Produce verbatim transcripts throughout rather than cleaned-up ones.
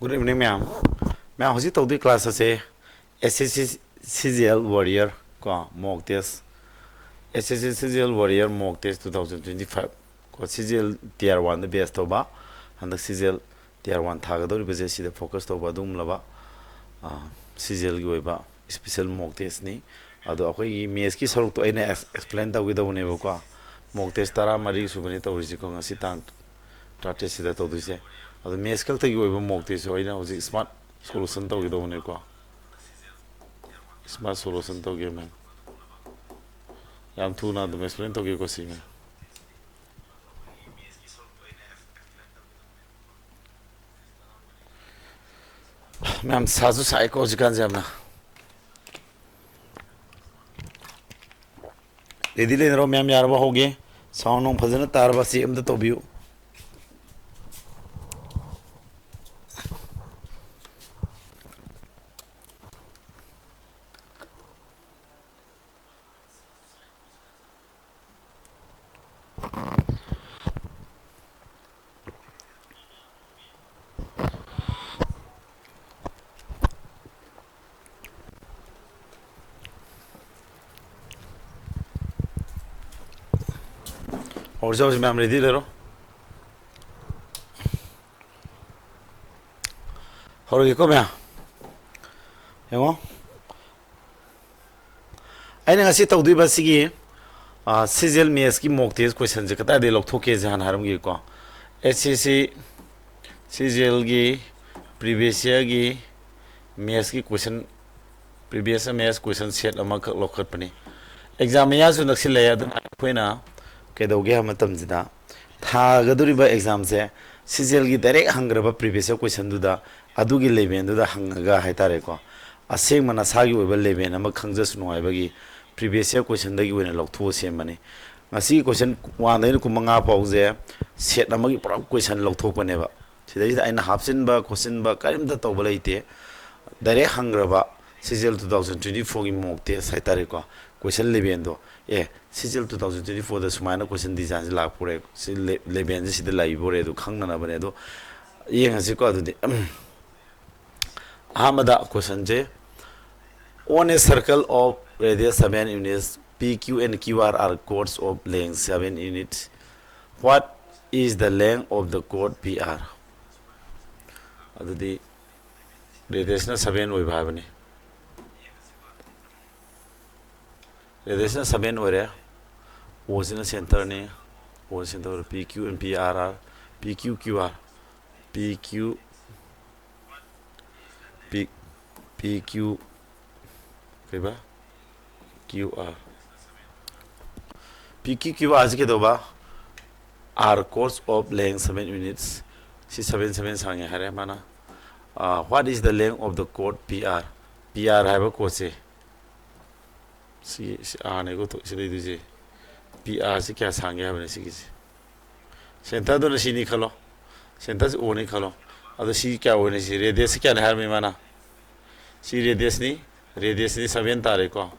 Good evening, ꯃꯌꯥꯝ꯫ ꯃꯌꯥꯝ, ꯍꯧꯖꯤꯛ ꯇꯧꯗꯣꯏ class ꯑꯁꯦ S S C C G L Warrior ꯀꯣ, mock test, S S C C G L Warrior mock test two thousand twenty five ꯀꯣ, C G L Tier one ꯗ base ꯇꯧꯕ, ꯍꯟꯗꯛ C G L Tier one ꯊꯥꯒꯗꯧꯔꯤꯕꯁꯦ ꯁꯤꯗ focus ꯇꯧꯕ ꯑꯗꯨꯒꯨꯝꯂꯕ, ꯑ, C G L ꯒꯤ ꯑꯣꯏꯕ special mock test ꯅꯤ꯫ ꯑꯗꯣ ꯑꯩꯈꯣꯏꯒꯤ maths ꯀꯤ ꯁꯔꯨꯛꯇꯣ ꯑꯩꯅ ex-, explain ꯇꯧꯒꯦ ꯇꯧꯕꯅꯦꯕꯀꯣ꯫ Mock test ꯇꯔꯥꯃꯔꯤ ꯁꯨꯕꯅꯤ ꯇꯧꯔꯤꯁꯤꯀꯣ, ꯉꯁꯤ ꯇꯥꯡ ꯇꯔꯥꯇꯔꯦꯠꯁꯤꯗ ꯇꯧꯗꯣꯏꯁꯦ꯫ ꯑꯗꯣ maths ꯈꯛꯇꯒꯤ ꯑꯣꯏꯕ mock test ꯁꯨ ꯑꯩꯅ ꯍꯧꯖꯤꯛ smart solution ꯇꯧꯒꯦ ꯇꯧꯕꯅꯦꯀꯣ꯫ Smart solution ꯇꯧꯒꯦ, ꯃꯦꯝ꯫ ꯌꯥꯝ ꯊꯨꯅ ꯑꯗꯨꯝ explain ꯇꯧꯒꯦꯀꯣ ꯁꯤ, ꯃꯦꯝ꯫ ꯃꯌꯥꯝ, ꯁꯥꯁꯨ ꯁꯥꯏꯀꯣ ꯍꯧꯖꯤꯛꯀꯥꯟꯁꯦ ꯌꯥꯝꯅ꯫ Ready ꯂꯩꯅꯔꯣ ꯃꯌꯥꯝ, ꯌꯥꯔꯕ ꯍꯧꯒꯦ? Sound ꯅꯨꯡ ꯐꯖꯅ ꯇꯥꯔꯕ check ꯑꯝꯇ ꯇꯧꯕꯤꯌꯨ꯫ ꯍꯧꯔꯁꯤ, ꯍꯧꯔꯁꯤ ꯃꯌꯥꯝ, ready ꯂꯩꯔꯣ꯫ ꯍꯧꯔꯒꯦꯀꯣ ꯃꯌꯥꯝ, ꯌꯦꯡꯉꯣ꯫ ꯑꯩꯅ ꯉꯁꯤ ꯇꯧꯗꯣꯏꯕ ꯁꯤꯒꯤ, ꯑ, C G L maths ꯀꯤ mock test question ꯁꯦ ꯀꯗꯥꯏꯗꯒꯤ ꯂꯧꯊꯣꯛꯀꯦꯁꯦ ꯍꯥꯟꯅ ꯍꯥꯏꯔꯝꯒꯦꯀꯣ꯫ S S C C G L ꯒꯤ previous year ꯒꯤ maths ꯀꯤ question, previous maths question set ꯑꯃꯈꯛ ꯂꯧꯈꯠꯄꯅꯤ꯫ Exam ꯃꯌꯥꯁꯨ ꯅꯛꯁꯤꯜꯂꯛꯑꯦ, ꯑꯗꯨꯅ ꯑꯩꯈꯣꯏꯅ ꯀꯩꯗꯧꯒꯦ ꯍꯥꯏꯕ ꯃꯇꯝꯁꯤꯗ, ꯊꯥꯒꯗꯧꯔꯤꯕ exam ꯁꯦ C G L ꯒꯤ direct ꯍꯪꯈ꯭ꯔꯕ previous year question ꯗꯨꯗ, ꯑꯗꯨꯒꯤ level ꯗꯨꯗ ꯍꯪꯉꯒ ꯍꯥꯏꯇꯥꯔꯦꯀꯣ, ꯑꯁꯦꯡꯕ ꯅꯁꯥꯒꯤ ꯑꯣꯏꯕ level ꯑꯃ ꯈꯪꯖꯁꯅꯨ ꯍꯥꯏꯕꯒꯤ previous year question ꯗꯒꯤ ꯑꯣꯏꯅ ꯂꯧꯊꯣꯛꯑ ꯁꯦꯝꯕꯅꯤ꯫ ꯉꯁꯤꯒꯤ question one ꯗꯩꯅ ꯀꯨꯟ ꯃꯉꯥ ꯐꯥꯎꯁꯦ set ꯑꯃꯒꯤ ꯄꯨꯔꯥ question ꯂꯧꯊꯣꯛꯄꯅꯦꯕ꯫ ꯁꯤꯗꯩꯁꯤꯗ ꯑꯩꯅ ꯍꯥꯞꯆꯤꯟꯕ ꯈꯣꯠꯆꯤꯟꯕ ꯀꯔꯤꯝꯇ ꯇꯧꯕ ꯂꯩꯇꯦ꯫ Direct ꯍꯪꯈ꯭ꯔꯕ C G L two thousand twenty four ꯒꯤ mock test ꯍꯥꯏꯇꯥꯔꯦꯀꯣ, question level ꯗꯣ꯫ ꯑꯦ, C G L two thousand twenty four ꯗ ꯁꯨꯃꯥꯏꯅ question design ꯁꯦ ꯂꯥꯛꯄꯣꯔꯦ, ꯁꯤ le-, level ꯁꯦ ꯁꯤꯗ ꯂꯩꯕꯣꯔꯦ, ꯑꯗꯨ ꯈꯪꯅꯅꯕꯅꯦ꯫ ꯑꯗꯣ ꯌꯦꯡꯉꯁꯤꯀꯣ꯫ ꯑꯗꯨꯗꯤ ꯑꯍꯥꯟꯕꯗ ꯀꯣꯏꯁꯟꯁꯦ, on a circle of radius seven units, P Q and Q R are chords of length seven units. What is the length of the chord P R? ꯑꯗꯨꯗꯤ ꯔꯦꯗꯤꯌꯁꯅ seven ꯑꯣꯏꯕ ꯍꯥꯏꯕꯅꯤ꯫ ꯔꯦꯗꯤꯌꯁꯅ ꯁꯚꯦꯟ ꯑꯣꯏꯔꯦ꯫ ꯑꯣꯁꯤꯅ ꯁꯦꯟꯇꯔꯅꯤ꯫ ꯑꯣ ꯁꯦꯟꯇꯔ ꯑꯣꯏꯔꯦ꯫ P Q and P R are, P Q Q R, P Q, P, P Q, ꯀꯩꯕ? Q R꯫ P Q Q R ꯁꯤ ꯀꯩꯗꯧꯕ? Are chords of length seven units꯫ ꯁꯤ ꯁꯚꯦꯟ ꯁꯚꯦꯟ ꯁꯥꯡꯉꯦ ꯍꯥꯏꯔꯦ ꯃꯥꯅ꯫ ꯑꯥ, what is the length of the chord P R? P R ꯍꯥꯏꯕ ꯀꯣꯠꯁꯦ ꯁꯤ, ꯁꯤ ꯑꯥꯔꯅꯦꯀꯣ ꯊꯣꯛ-, ꯁꯤ ꯂꯩꯗꯣꯏꯁꯦ꯫ ꯄꯤ ꯑꯥꯔꯁꯤ ꯀꯌꯥ ꯁꯥꯡꯒꯦ ꯍꯥꯏꯕꯅꯦ ꯁꯤꯒꯤꯁꯦ꯫ ꯁꯦꯟꯇꯔꯗꯨꯅ ꯁꯤꯅꯤ ꯈꯜꯂꯣ꯫ ꯁꯦꯟꯇꯔꯁꯤ ꯑꯣꯅꯤ ꯈꯜꯂꯣ꯫ ꯑꯗꯣ ꯁꯤ ꯀꯌꯥ ꯑꯣꯏꯅꯤ? ꯁꯤ ꯔꯦꯗꯤꯌꯁꯁꯤ ꯀꯌꯥꯅꯤ ꯍꯥꯏꯔꯝꯃꯤ ꯃꯥꯅ? ꯁꯤ ꯔꯦꯗꯤꯌꯁꯅꯤ꯫ ꯔꯦꯗꯤꯌꯁꯅꯤ ꯁꯚꯦꯟ ꯇꯥꯔꯦꯀꯣ꯫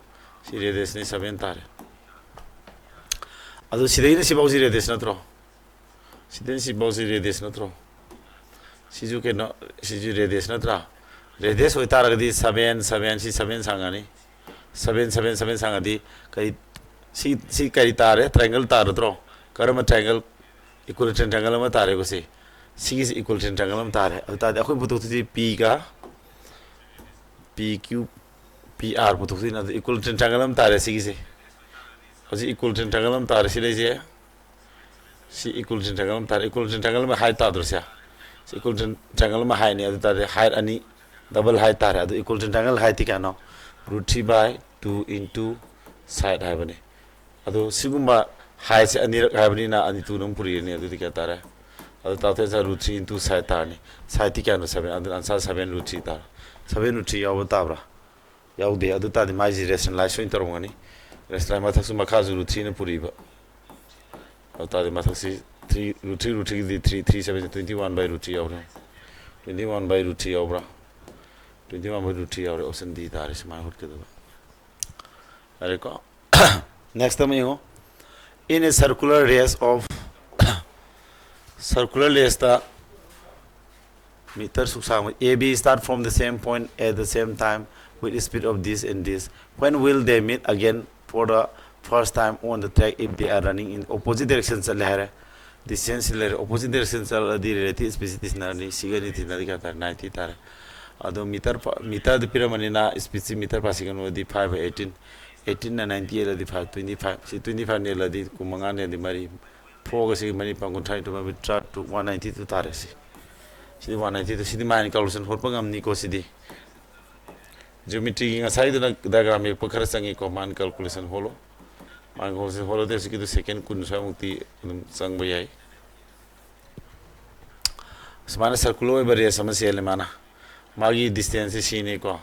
ꯁꯤ ꯔꯦꯗꯤꯌꯁꯅꯤ ꯁꯚꯦꯟ ꯇꯥꯔꯦ꯫ ꯑꯗꯣ ꯁꯤꯗꯩꯅ ꯁꯤꯐꯥꯎꯁꯤ ꯔꯦꯗꯤꯌꯁ ꯅꯠꯇ꯭ꯔꯣ? ꯁꯤꯗꯩꯅ ꯁꯤꯐꯥꯎꯁꯤ ꯔꯦꯗꯤꯌꯁ ꯅꯠꯇ꯭ꯔꯣ? ꯁꯤꯁꯨ ꯀꯩꯅꯣ, ꯁꯤꯁꯨ ꯔꯦꯗꯤꯌꯁ ꯅꯠꯇ꯭ꯔꯥ? ꯔꯦꯗꯤꯌꯁ ꯑꯣꯏꯇꯥꯔꯒꯗꯤ ꯁꯚꯦꯟ, ꯁꯚꯦꯟ, ꯁꯤ ꯁꯚꯦꯟ ꯁꯥꯡꯉꯅꯤ꯫ ꯁꯚꯦꯟ, ꯁꯚꯦꯟ, ꯁꯚꯦꯟ ꯁꯥꯡꯉꯗꯤ ꯀꯔꯤ, ꯁꯤ, ꯁꯤ ꯀꯔꯤ ꯇꯥꯔꯦ? ꯇ꯭ꯔꯥꯏꯡꯒꯜ ꯇꯥꯔꯗ꯭ꯔꯣ? ꯀꯔꯝꯕ ꯇ꯭ꯔꯥꯏꯡꯒꯜ? ꯏꯀ꯭ꯋꯤꯂꯦꯇꯔꯦꯜ ꯇ꯭ꯔꯥꯏꯡꯒꯜ ꯑꯃ ꯇꯥꯔꯦꯀꯣ ꯁꯤ꯫ ꯁꯤꯒꯤꯁꯤ ꯏꯀ꯭ꯋꯤꯂꯦꯇꯔꯦꯜ ꯇ꯭ꯔꯥꯏꯡꯒꯜ ꯑꯃ ꯇꯥꯔꯦ꯫ ꯑꯗꯨ ꯇꯥꯔꯗꯤ ꯑꯩꯈꯣꯏ ꯄꯨꯊꯣꯛꯇꯣꯏꯁꯤ ꯄꯤꯒ ꯄꯤ ꯀ꯭ꯌꯨ ꯄꯤ ꯑꯥꯔ ꯄꯨꯊꯣꯛꯇꯣꯏꯅꯤ꯫ ꯑꯗꯨ ꯏꯀ꯭ꯋꯤꯂꯦꯇꯔꯦꯜ ꯇ꯭ꯔꯥꯏꯡꯒꯜ ꯑꯃ ꯇꯥꯔꯦ ꯁꯤꯒꯤꯁꯦ꯫ ꯍꯧꯖꯤꯛ ꯏꯀ꯭ꯋꯤꯂꯦꯇꯔꯦꯜ ꯇ꯭ꯔꯥꯏꯡꯒꯜ ꯑꯃ ꯇꯥꯔꯦ ꯁꯤ ꯂꯩꯁꯦ꯫ ꯁꯤ ꯏꯀ꯭ꯋꯤꯂꯦꯇꯔꯦꯜ ꯇ꯭ꯔꯥꯏꯡꯒꯜ ꯑꯃ ꯇꯥꯔꯦ꯫ ꯏꯀ꯭ꯋꯤꯂꯦꯇꯔꯦꯜ ꯇ꯭ꯔꯥꯏꯡꯒꯜ ꯑꯃ ꯍꯥꯏꯠ ꯇꯥꯗ꯭ꯔꯣ ꯁꯦ? ꯁꯤ ꯏꯀ꯭ꯋꯤꯂꯦꯇꯔꯦꯜ ꯇ꯭ꯔꯥꯏꯡꯒꯜ ꯑꯃ ꯍꯥꯏꯠꯅꯤ꯫ ꯑꯗꯨ ꯇꯥꯔꯗꯤ ꯍꯥꯏꯠ ꯑꯅꯤ, ꯗꯕꯜ ꯍꯥꯏꯠ ꯇꯥꯔꯦ꯫ ꯑꯗꯨ ꯏꯀ꯭ꯋꯤꯂꯦꯇꯔꯦꯜ ꯇ꯭ꯔꯥꯏꯡꯒꯜ ꯍꯥꯏꯠꯇꯤ ꯀꯌꯥꯅꯣ? Root three by two into side ꯍꯥꯏꯕꯅꯤ꯫ ꯑꯗꯣ ꯁꯤꯒꯨꯝꯕ ꯍꯥꯏꯠꯁꯦ ꯑꯅꯤꯔꯛ ꯍꯥꯏꯕꯅꯤꯅ ꯑꯅꯤ ꯇꯨꯅ ꯑꯃꯨꯛ ꯄꯨꯔꯛꯏꯅꯤ꯫ ꯑꯗꯨꯗꯤ ꯀꯌꯥ ꯇꯥꯔꯦ? ꯑꯗꯨ ꯇꯥꯊꯣꯛꯑꯦ, root three into side ꯇꯥꯔꯅꯤ꯫ Sideꯇꯤ ꯀꯌꯥꯅꯣ? ꯁꯚꯦꯟ꯫ ꯑꯗꯨꯅ answer seven root three ꯇꯥꯔꯦ꯫ Seven root three ꯌꯥꯎꯕ ꯇꯥꯕ꯭ꯔꯥ? ꯌꯥꯎꯗꯦ꯫ ꯑꯗꯨ ꯇꯥꯔꯗꯤ ꯃꯥꯏꯁꯤ ꯔꯦꯁꯅꯦꯂꯥꯏꯁ ꯑꯣꯏꯅ ꯇꯧꯔꯝꯒꯅꯤ꯫ ꯔꯦꯁꯅꯦꯂꯥꯏꯁ ꯃꯊꯛꯁꯨ ꯃꯈꯥꯁꯨ root threeꯅ ꯄꯨꯔꯛꯏꯕ꯫ ꯑꯗꯨ ꯇꯥꯔꯗꯤ ꯃꯊꯛꯁꯤ three, root three, root threeꯒꯤꯗꯤ three, three seven twenty one by root three ꯌꯥꯎꯔꯦ꯫ Twenty one by root three ꯌꯥꯎꯕ꯭ꯔꯥ? Twenty one by root three ꯌꯥꯎꯔꯦ꯫ Option D ꯇꯥꯔꯦ ꯁꯨꯃꯥꯏꯅ ꯍꯨꯠꯀꯗꯕ꯫ ꯌꯥꯔꯦꯀꯣ? Next ꯑꯃ ꯌꯦꯡꯉꯣ꯫ In a circular race of, circular raceꯇ metre ꯁꯨꯛ ꯁꯥꯡꯕ, A B start from the same point at the same time with speed of this and this. When will they meet again for the first time on the track if they are running in opposite direction ꯆꯠꯂꯦ ꯍꯥꯏꯔꯦ꯫ Distance ꯁꯤ ꯂꯩꯔꯦ, opposite direction ꯆꯠꯂꯗꯤ relative speed ꯁꯤ ꯇꯤꯟꯅꯔꯅꯤ, ꯁꯤꯒ ꯑꯅꯤ ꯇꯤꯟꯅꯔꯗꯤ ꯀꯌꯥ ꯇꯥꯔꯦ? Ninety ꯇꯥꯔꯦ꯫ ꯑꯗꯣ ꯃꯤꯇꯔ ꯃꯤꯇꯔꯗ ꯄꯤꯔꯝꯕꯅꯤꯅ speed ꯁꯤ ꯃꯤꯇꯔ per second ꯑꯣꯏꯔꯗꯤ five by eighteen, eighteen ꯅ ninety ꯌꯦꯜꯂꯗꯤ five twenty five, ꯁꯤ twenty five ꯅ ꯌꯦꯜꯂꯗꯤ ꯀꯨꯟꯃꯉꯥ ꯅ ꯌꯦꯜꯂꯗꯤ ꯃꯔꯤ, four ꯒ ꯁꯤꯒ ꯃꯔꯤ ꯄꯥꯡ ꯀꯨꯟꯊ꯭ꯔꯥ into ꯃꯔꯤ ꯇꯔꯥ ꯇꯔꯨꯛ, one ninety two ꯇꯥꯔꯦ꯫ ꯁꯤ ꯁꯤꯗꯤ one ninety two, ꯁꯤꯗꯤ ꯃꯥꯏꯅ calculation ꯍꯣꯠꯄ ꯉꯝꯅꯤꯀꯣ꯫ ꯁꯤꯗꯤ geometry ꯒꯤ ꯉꯁꯥꯏꯗꯨꯅ diagram ꯌꯦꯛꯄ ꯈꯔ ꯆꯪꯉꯤꯀꯣ, ꯃꯥꯅ calculation ꯍꯣꯠꯂꯣ꯫ ꯃꯥꯅ calculation ꯍꯣꯠꯂꯗꯤ ꯁꯤꯒꯤꯗꯨ second ꯀꯨꯟ ꯁ꯭ꯋꯥꯏꯃꯨꯛꯇꯤ ꯑꯗꯨꯝ ꯆꯪꯕ ꯌꯥꯏ꯫ ꯁꯨꯃꯥꯏꯅ circular ꯑꯣꯏꯕ race ꯑꯃ ꯆꯦꯜꯂꯦ ꯃꯥꯅ꯫ ꯃꯥꯒꯤ distance ꯁꯤ ꯁꯤꯅꯤꯀꯣ꯫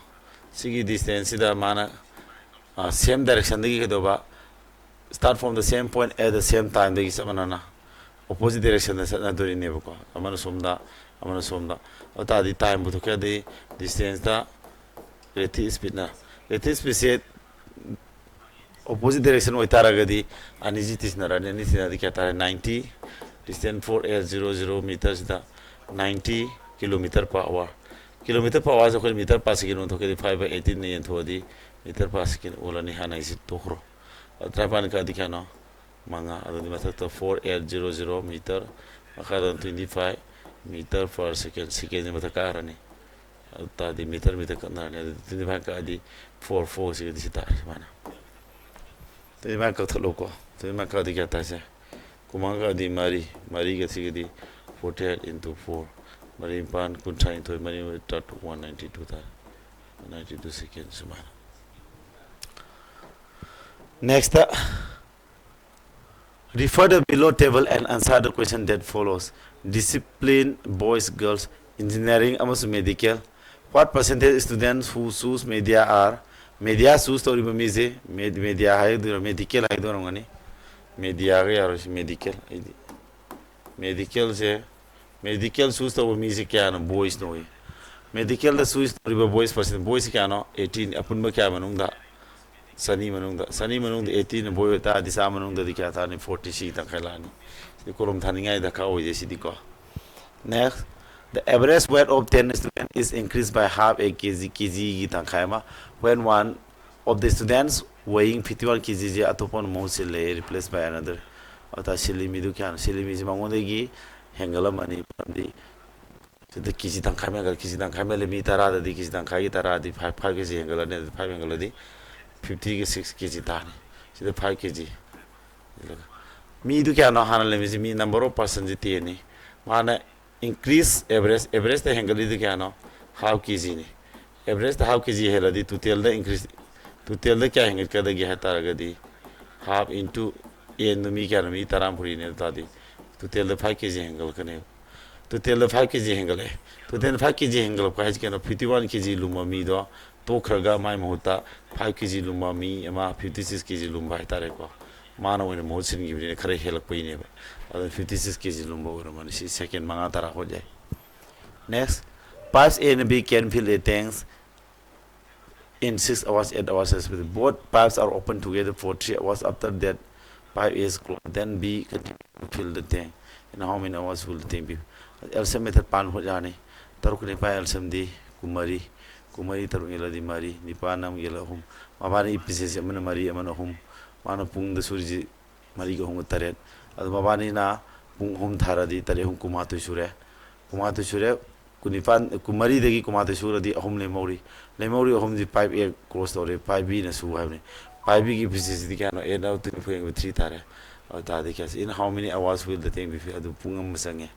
ꯁꯤꯒꯤ distance ꯁꯤꯗ ꯃꯥꯅ, ꯑ, same direction ꯗꯒꯤ ꯀꯩꯗꯧꯕ, start from the same point at the same time ꯗꯒꯤ ꯆꯞ ꯃꯥꯟꯅꯅ opposite direction ꯗ ꯆꯠꯅꯗꯣꯔꯤꯅꯦꯕꯀꯣ꯫ ꯑꯃꯅ ꯁꯣꯝꯗ, ꯑꯃꯅ ꯁꯣꯝꯗ꯫ ꯑꯗꯨ ꯇꯥꯔꯗꯤ time ꯄꯨꯊꯣꯛꯀꯦ ꯍꯥꯏꯔꯗꯤ distance ꯇ relative speed ꯅ, relative speed ꯁꯦ opposite direction ꯑꯣꯏꯇꯥꯔꯒꯗꯤ ꯑꯅꯤꯁꯤ ꯇꯤꯟꯅꯔꯅꯤ꯫ ꯑꯅꯤ ꯇꯤꯟꯅꯔꯗꯤ ꯀꯌꯥ ꯇꯥꯔꯦ? Ninety, distance four eight zero zero meter ꯁꯤꯗ ninety kilometer per hour꯫ Kilometer per hour ꯁꯦ ꯑꯩꯈꯣꯏ meter per second ꯑꯣꯟꯊꯣꯛꯀꯦꯗꯤ five by eighteen ꯅ ꯌꯦꯟꯊꯣꯛꯑꯗꯤ meter per second ꯑꯣꯜꯂꯅꯤ꯫ ꯍꯥꯟꯅꯒꯤꯁꯤ ꯇꯣꯛꯈ꯭ꯔꯣ꯫ ꯑꯗꯨ ꯇꯔꯥꯅꯤꯄꯥꯟ ꯀꯛꯑꯗꯤ ꯀꯌꯥꯅꯣ? ꯃꯉꯥ꯫ ꯑꯗꯨꯗꯤ ꯃꯊꯛꯇ four eight zero zero meter, ꯃꯈꯥꯗ twenty five meter per second, second ꯁꯦ ꯃꯊꯛ ꯀꯥꯈ꯭ꯔꯅꯤ꯫ ꯑꯗꯨ ꯇꯥꯔꯗꯤ meter meter ꯀꯛꯅꯔꯅꯤ꯫ ꯑꯗꯨꯗꯤ twenty five ꯀꯛꯑꯗꯤ four, four ꯁꯤꯒꯗꯤ ꯁꯤ ꯇꯥꯔꯦ ꯁꯨꯃꯥꯏꯅ꯫ Twenty five ꯀꯛꯊꯠꯂꯣꯀꯣ꯫ Twenty five ꯀꯛꯑꯗꯤ ꯀꯌꯥ ꯇꯥꯏꯁꯦ? ꯀꯨꯟꯃꯉꯥ ꯀꯛꯑꯗꯤ ꯃꯔꯤ, ꯃꯔꯤꯒ ꯁꯤꯒꯗꯤ forty eight into four, ꯃꯔꯤ ꯅꯤꯄꯥꯟ ꯀꯨꯟꯊ꯭ꯔꯥꯅꯤꯊꯣꯏ, ꯃꯔꯤ ꯇꯔꯥ ꯇꯔꯨꯛ, one ninety two ꯇꯥꯔꯦ꯫ One ninety two second ꯁꯨꯃꯥꯏꯅ꯫ Next, refer the below table and answer the question that follows. Discipline, boys, girls, engineering ꯑꯃꯁꯨꯡ medical꯫ What percentage students who choose media are? Media choose ꯇꯧꯔꯤꯕ ꯃꯤꯁꯦ, med-, media ꯍꯥꯏꯗꯣꯏꯔꯣ, medical ꯍꯥꯏꯗꯣꯏꯔꯝꯒꯅꯤ? Media ꯒ ꯌꯥꯔꯣꯏꯁꯤ, medical꯫ ꯑꯩꯗꯤ medical ꯁꯦ, medical choose ꯇꯧꯕ ꯃꯤꯁꯦ ꯀꯌꯥꯅꯣ? Boys ꯅꯣꯌꯦ꯫ Medical ꯗ choose ꯇꯧꯔꯤꯕ boys percent, boys ꯁꯤ ꯀꯌꯥꯅꯣ? Eighteen꯫ ꯑꯄꯨꯟꯕ ꯀꯌꯥ ꯃꯅꯨꯡꯗ? ꯆꯅꯤ ꯃꯅꯨꯡꯗ꯫ ꯆꯅꯤ ꯃꯅꯨꯡꯗ eighty ꯅ boy ꯑꯣꯏꯇꯥꯔꯗꯤ ꯆꯥꯝꯃ ꯃꯅꯨꯡꯗꯗꯤ ꯀꯌꯥ ꯇꯥꯔꯅꯤ? Forty꯫ ꯁꯤ ꯇꯪꯈꯥꯏ ꯂꯥꯛꯑꯅꯤ꯫ ꯁꯤꯗꯤ column ꯊꯥꯅꯤꯡꯉꯥꯏ ꯗꯔꯀꯥꯔ ꯑꯣꯏꯗꯦ ꯁꯤꯗꯤꯀꯣ꯫ Next, The average weight of ten students is increased by half a kg, ꯀꯦꯖꯤꯒꯤ ꯇꯪꯈꯥꯏ ꯑꯃ, when one of the students weighing fifty-one ꯀꯦꯖꯤꯁꯦ ꯑꯇꯣꯞꯄꯅ ꯃꯍꯨꯠ ꯁꯤꯜꯂꯦ, replaced by another. ꯑꯗꯨ ꯁꯤꯜꯂꯤ ꯃꯤꯗꯨ ꯀꯌꯥꯅꯣ? ꯁꯤꯜꯂꯤ ꯃꯤꯁꯦ ꯃꯉꯣꯟꯗꯒꯤ ꯍꯦꯟꯒꯠꯂꯝꯃꯅꯤ, ꯃꯔꯝꯗꯤ ꯁꯤꯗ ꯀꯦꯖꯤ ꯇꯪꯈꯥꯏ ꯑꯃ ꯍꯦꯟꯒꯠꯂꯦ, ꯀꯦꯖꯤ ꯇꯪꯈꯥꯏ ꯑꯃ ꯍꯦꯜꯂꯦ, ꯃꯤ ꯇꯔꯥꯗꯗꯤ ꯀꯦꯖꯤ ꯇꯪꯈꯥꯏꯒꯤ ꯇꯔꯥꯗꯤ five, five ꯀꯦꯖꯤ ꯍꯦꯟꯒꯠꯂꯅꯤ, ꯑꯗꯨ five ꯍꯦꯟꯒꯠꯂꯗꯤ fiftyꯒꯤ six ꯀꯦꯖꯤ ꯇꯥꯔꯅꯤ꯫ ꯁꯤꯗ five ꯀꯦꯖꯤ꯫ ꯃꯤꯗꯨ ꯀꯌꯥꯅꯣ ꯍꯥꯟꯅ ꯂꯩꯔꯝꯃꯤꯁꯦ? ꯃꯤ number of personꯁꯦ tenꯅꯤ꯫ ꯃꯥꯅ increase average, averageꯇ ꯍꯦꯟꯒꯠꯂꯤꯗꯨ ꯀꯌꯥꯅꯣ? Half ꯀꯦꯖꯤꯅꯤ꯫ Averageꯇ half ꯀꯦꯖꯤ ꯍꯦꯜꯂꯗꯤ totalꯗ increase, totalꯗ ꯀꯌꯥ ꯍꯦꯟꯒꯠꯀꯗꯒꯦ ꯍꯥꯏ ꯇꯥꯔꯒꯗꯤ, half into nꯗꯨ ꯃꯤ ꯀꯌꯥꯅꯣ? ꯃꯤ ꯇꯔꯥꯃꯥꯊꯣꯏꯅꯦ꯫ ꯑꯗꯨ ꯇꯥꯔꯗꯤ totalꯗ five ꯀꯦꯖꯤ ꯍꯦꯟꯒꯠꯂꯛꯀꯅꯦꯕ꯫ Totalꯗ five ꯀꯦꯖꯤ ꯍꯦꯟꯒꯠꯂꯛꯑꯦ꯫ Totalꯗ five ꯀꯦꯖꯤ ꯍꯦꯟꯒꯠꯂꯛꯄ ꯍꯥꯏꯁꯤ ꯀꯩꯅꯣ? Fifty-one ꯀꯦꯖꯤ ꯂꯨꯝꯕ ꯃꯤꯗꯣ ꯇꯣꯛꯈ꯭ꯔꯒ ꯃꯥꯏ ꯃꯍꯨꯠꯇ five ꯀꯦꯖꯤ ꯂꯨꯝꯕ ꯃꯤ ꯑꯃ fifty-six ꯀꯦꯖꯤ ꯂꯨꯝꯕ ꯍꯥꯏꯇꯥꯔꯦꯀꯣ, ꯃꯥꯅ ꯑꯣꯏꯅ ꯃꯍꯨꯠ ꯁꯤꯟꯈꯤꯕꯅꯤꯅ ꯈꯔ ꯍꯦꯜꯂꯛꯄꯒꯤꯅꯦꯕ꯫ ꯑꯗꯨꯅ fifty-six ꯀꯦꯖꯤ ꯂꯨꯝꯕ ꯑꯣꯏꯔꯝꯃꯅꯤ꯫ ꯁꯤ second ꯃꯉꯥ ꯇꯔꯥ ꯍꯣꯠ ꯌꯥꯏ꯫ Next, pipes A and B can fill a tanks in six hours, eight hours respectively. Both pipes are open together for three hours. After that, pipe A is closed, then B continue to fill the tank. In how many hours will the tank be? LCM method ꯄꯥꯟ ꯍꯣꯠ ꯌꯥꯅꯤ꯫ ꯇꯔꯨꯛ ꯅꯤꯄꯥꯜ LCMꯗꯤ ꯀꯨꯟꯃꯔꯤ, ꯀꯨꯟꯃꯔꯤ ꯇꯔꯨꯛ ꯌꯦꯜꯂꯗꯤ ꯃꯔꯤ, ꯅꯤꯄꯥꯜ ꯑꯃ ꯌꯦꯜꯂ ꯑꯍꯨꯝ꯫ ꯃꯕꯥꯅꯤ efficiency ꯑꯃꯅ ꯃꯔꯤ, ꯑꯃꯅ ꯑꯍꯨꯝ꯫ ꯃꯥꯅ ꯄꯨꯡꯗ ꯁꯨꯔꯤꯁꯤ ꯃꯔꯤꯒ ꯑꯍꯨꯝꯒ ꯇꯔꯦꯠ꯫ ꯑꯗꯨ ꯃꯕꯥꯅꯤꯅ ꯄꯨꯡ ꯑꯍꯨꯝ ꯊꯥꯔꯗꯤ ꯇꯔꯦꯠ ꯑꯍꯨꯝ ꯀꯨꯟꯃꯥꯊꯣꯏ ꯁꯨꯔꯦ꯫ ꯀꯨꯟꯃꯥꯊꯣꯏ ꯁꯨꯔꯦ, ꯀꯨꯟꯅꯤꯄꯥꯜ, ꯀꯨꯟꯃꯔꯤꯗꯒꯤ ꯀꯨꯟꯃꯥꯊꯣꯏ ꯁꯨꯔꯗꯤ ꯑꯍꯨꯝ ꯂꯦꯝꯍꯧꯔꯤ꯫ ꯂꯦꯝꯍꯧꯔꯤ ꯑꯍꯨꯝꯁꯤ pipe A close ꯇꯧꯔꯦ, pipe Bꯅ ꯁꯨ ꯍꯥꯏꯕꯅꯤ꯫ Pipe Bꯒꯤ efficiencyꯗꯤ ꯀꯌꯥꯅꯣ? Eight out of twenty-four ꯌꯦꯡꯕ three ꯇꯥꯔꯦ꯫ ꯑꯗꯨ ꯇꯥꯔꯗꯤ ꯀꯌꯥ? In how many hours will the tank be filled? ꯑꯗꯨ ꯄꯨꯡ ꯑꯃ ꯆꯪꯉꯦ꯫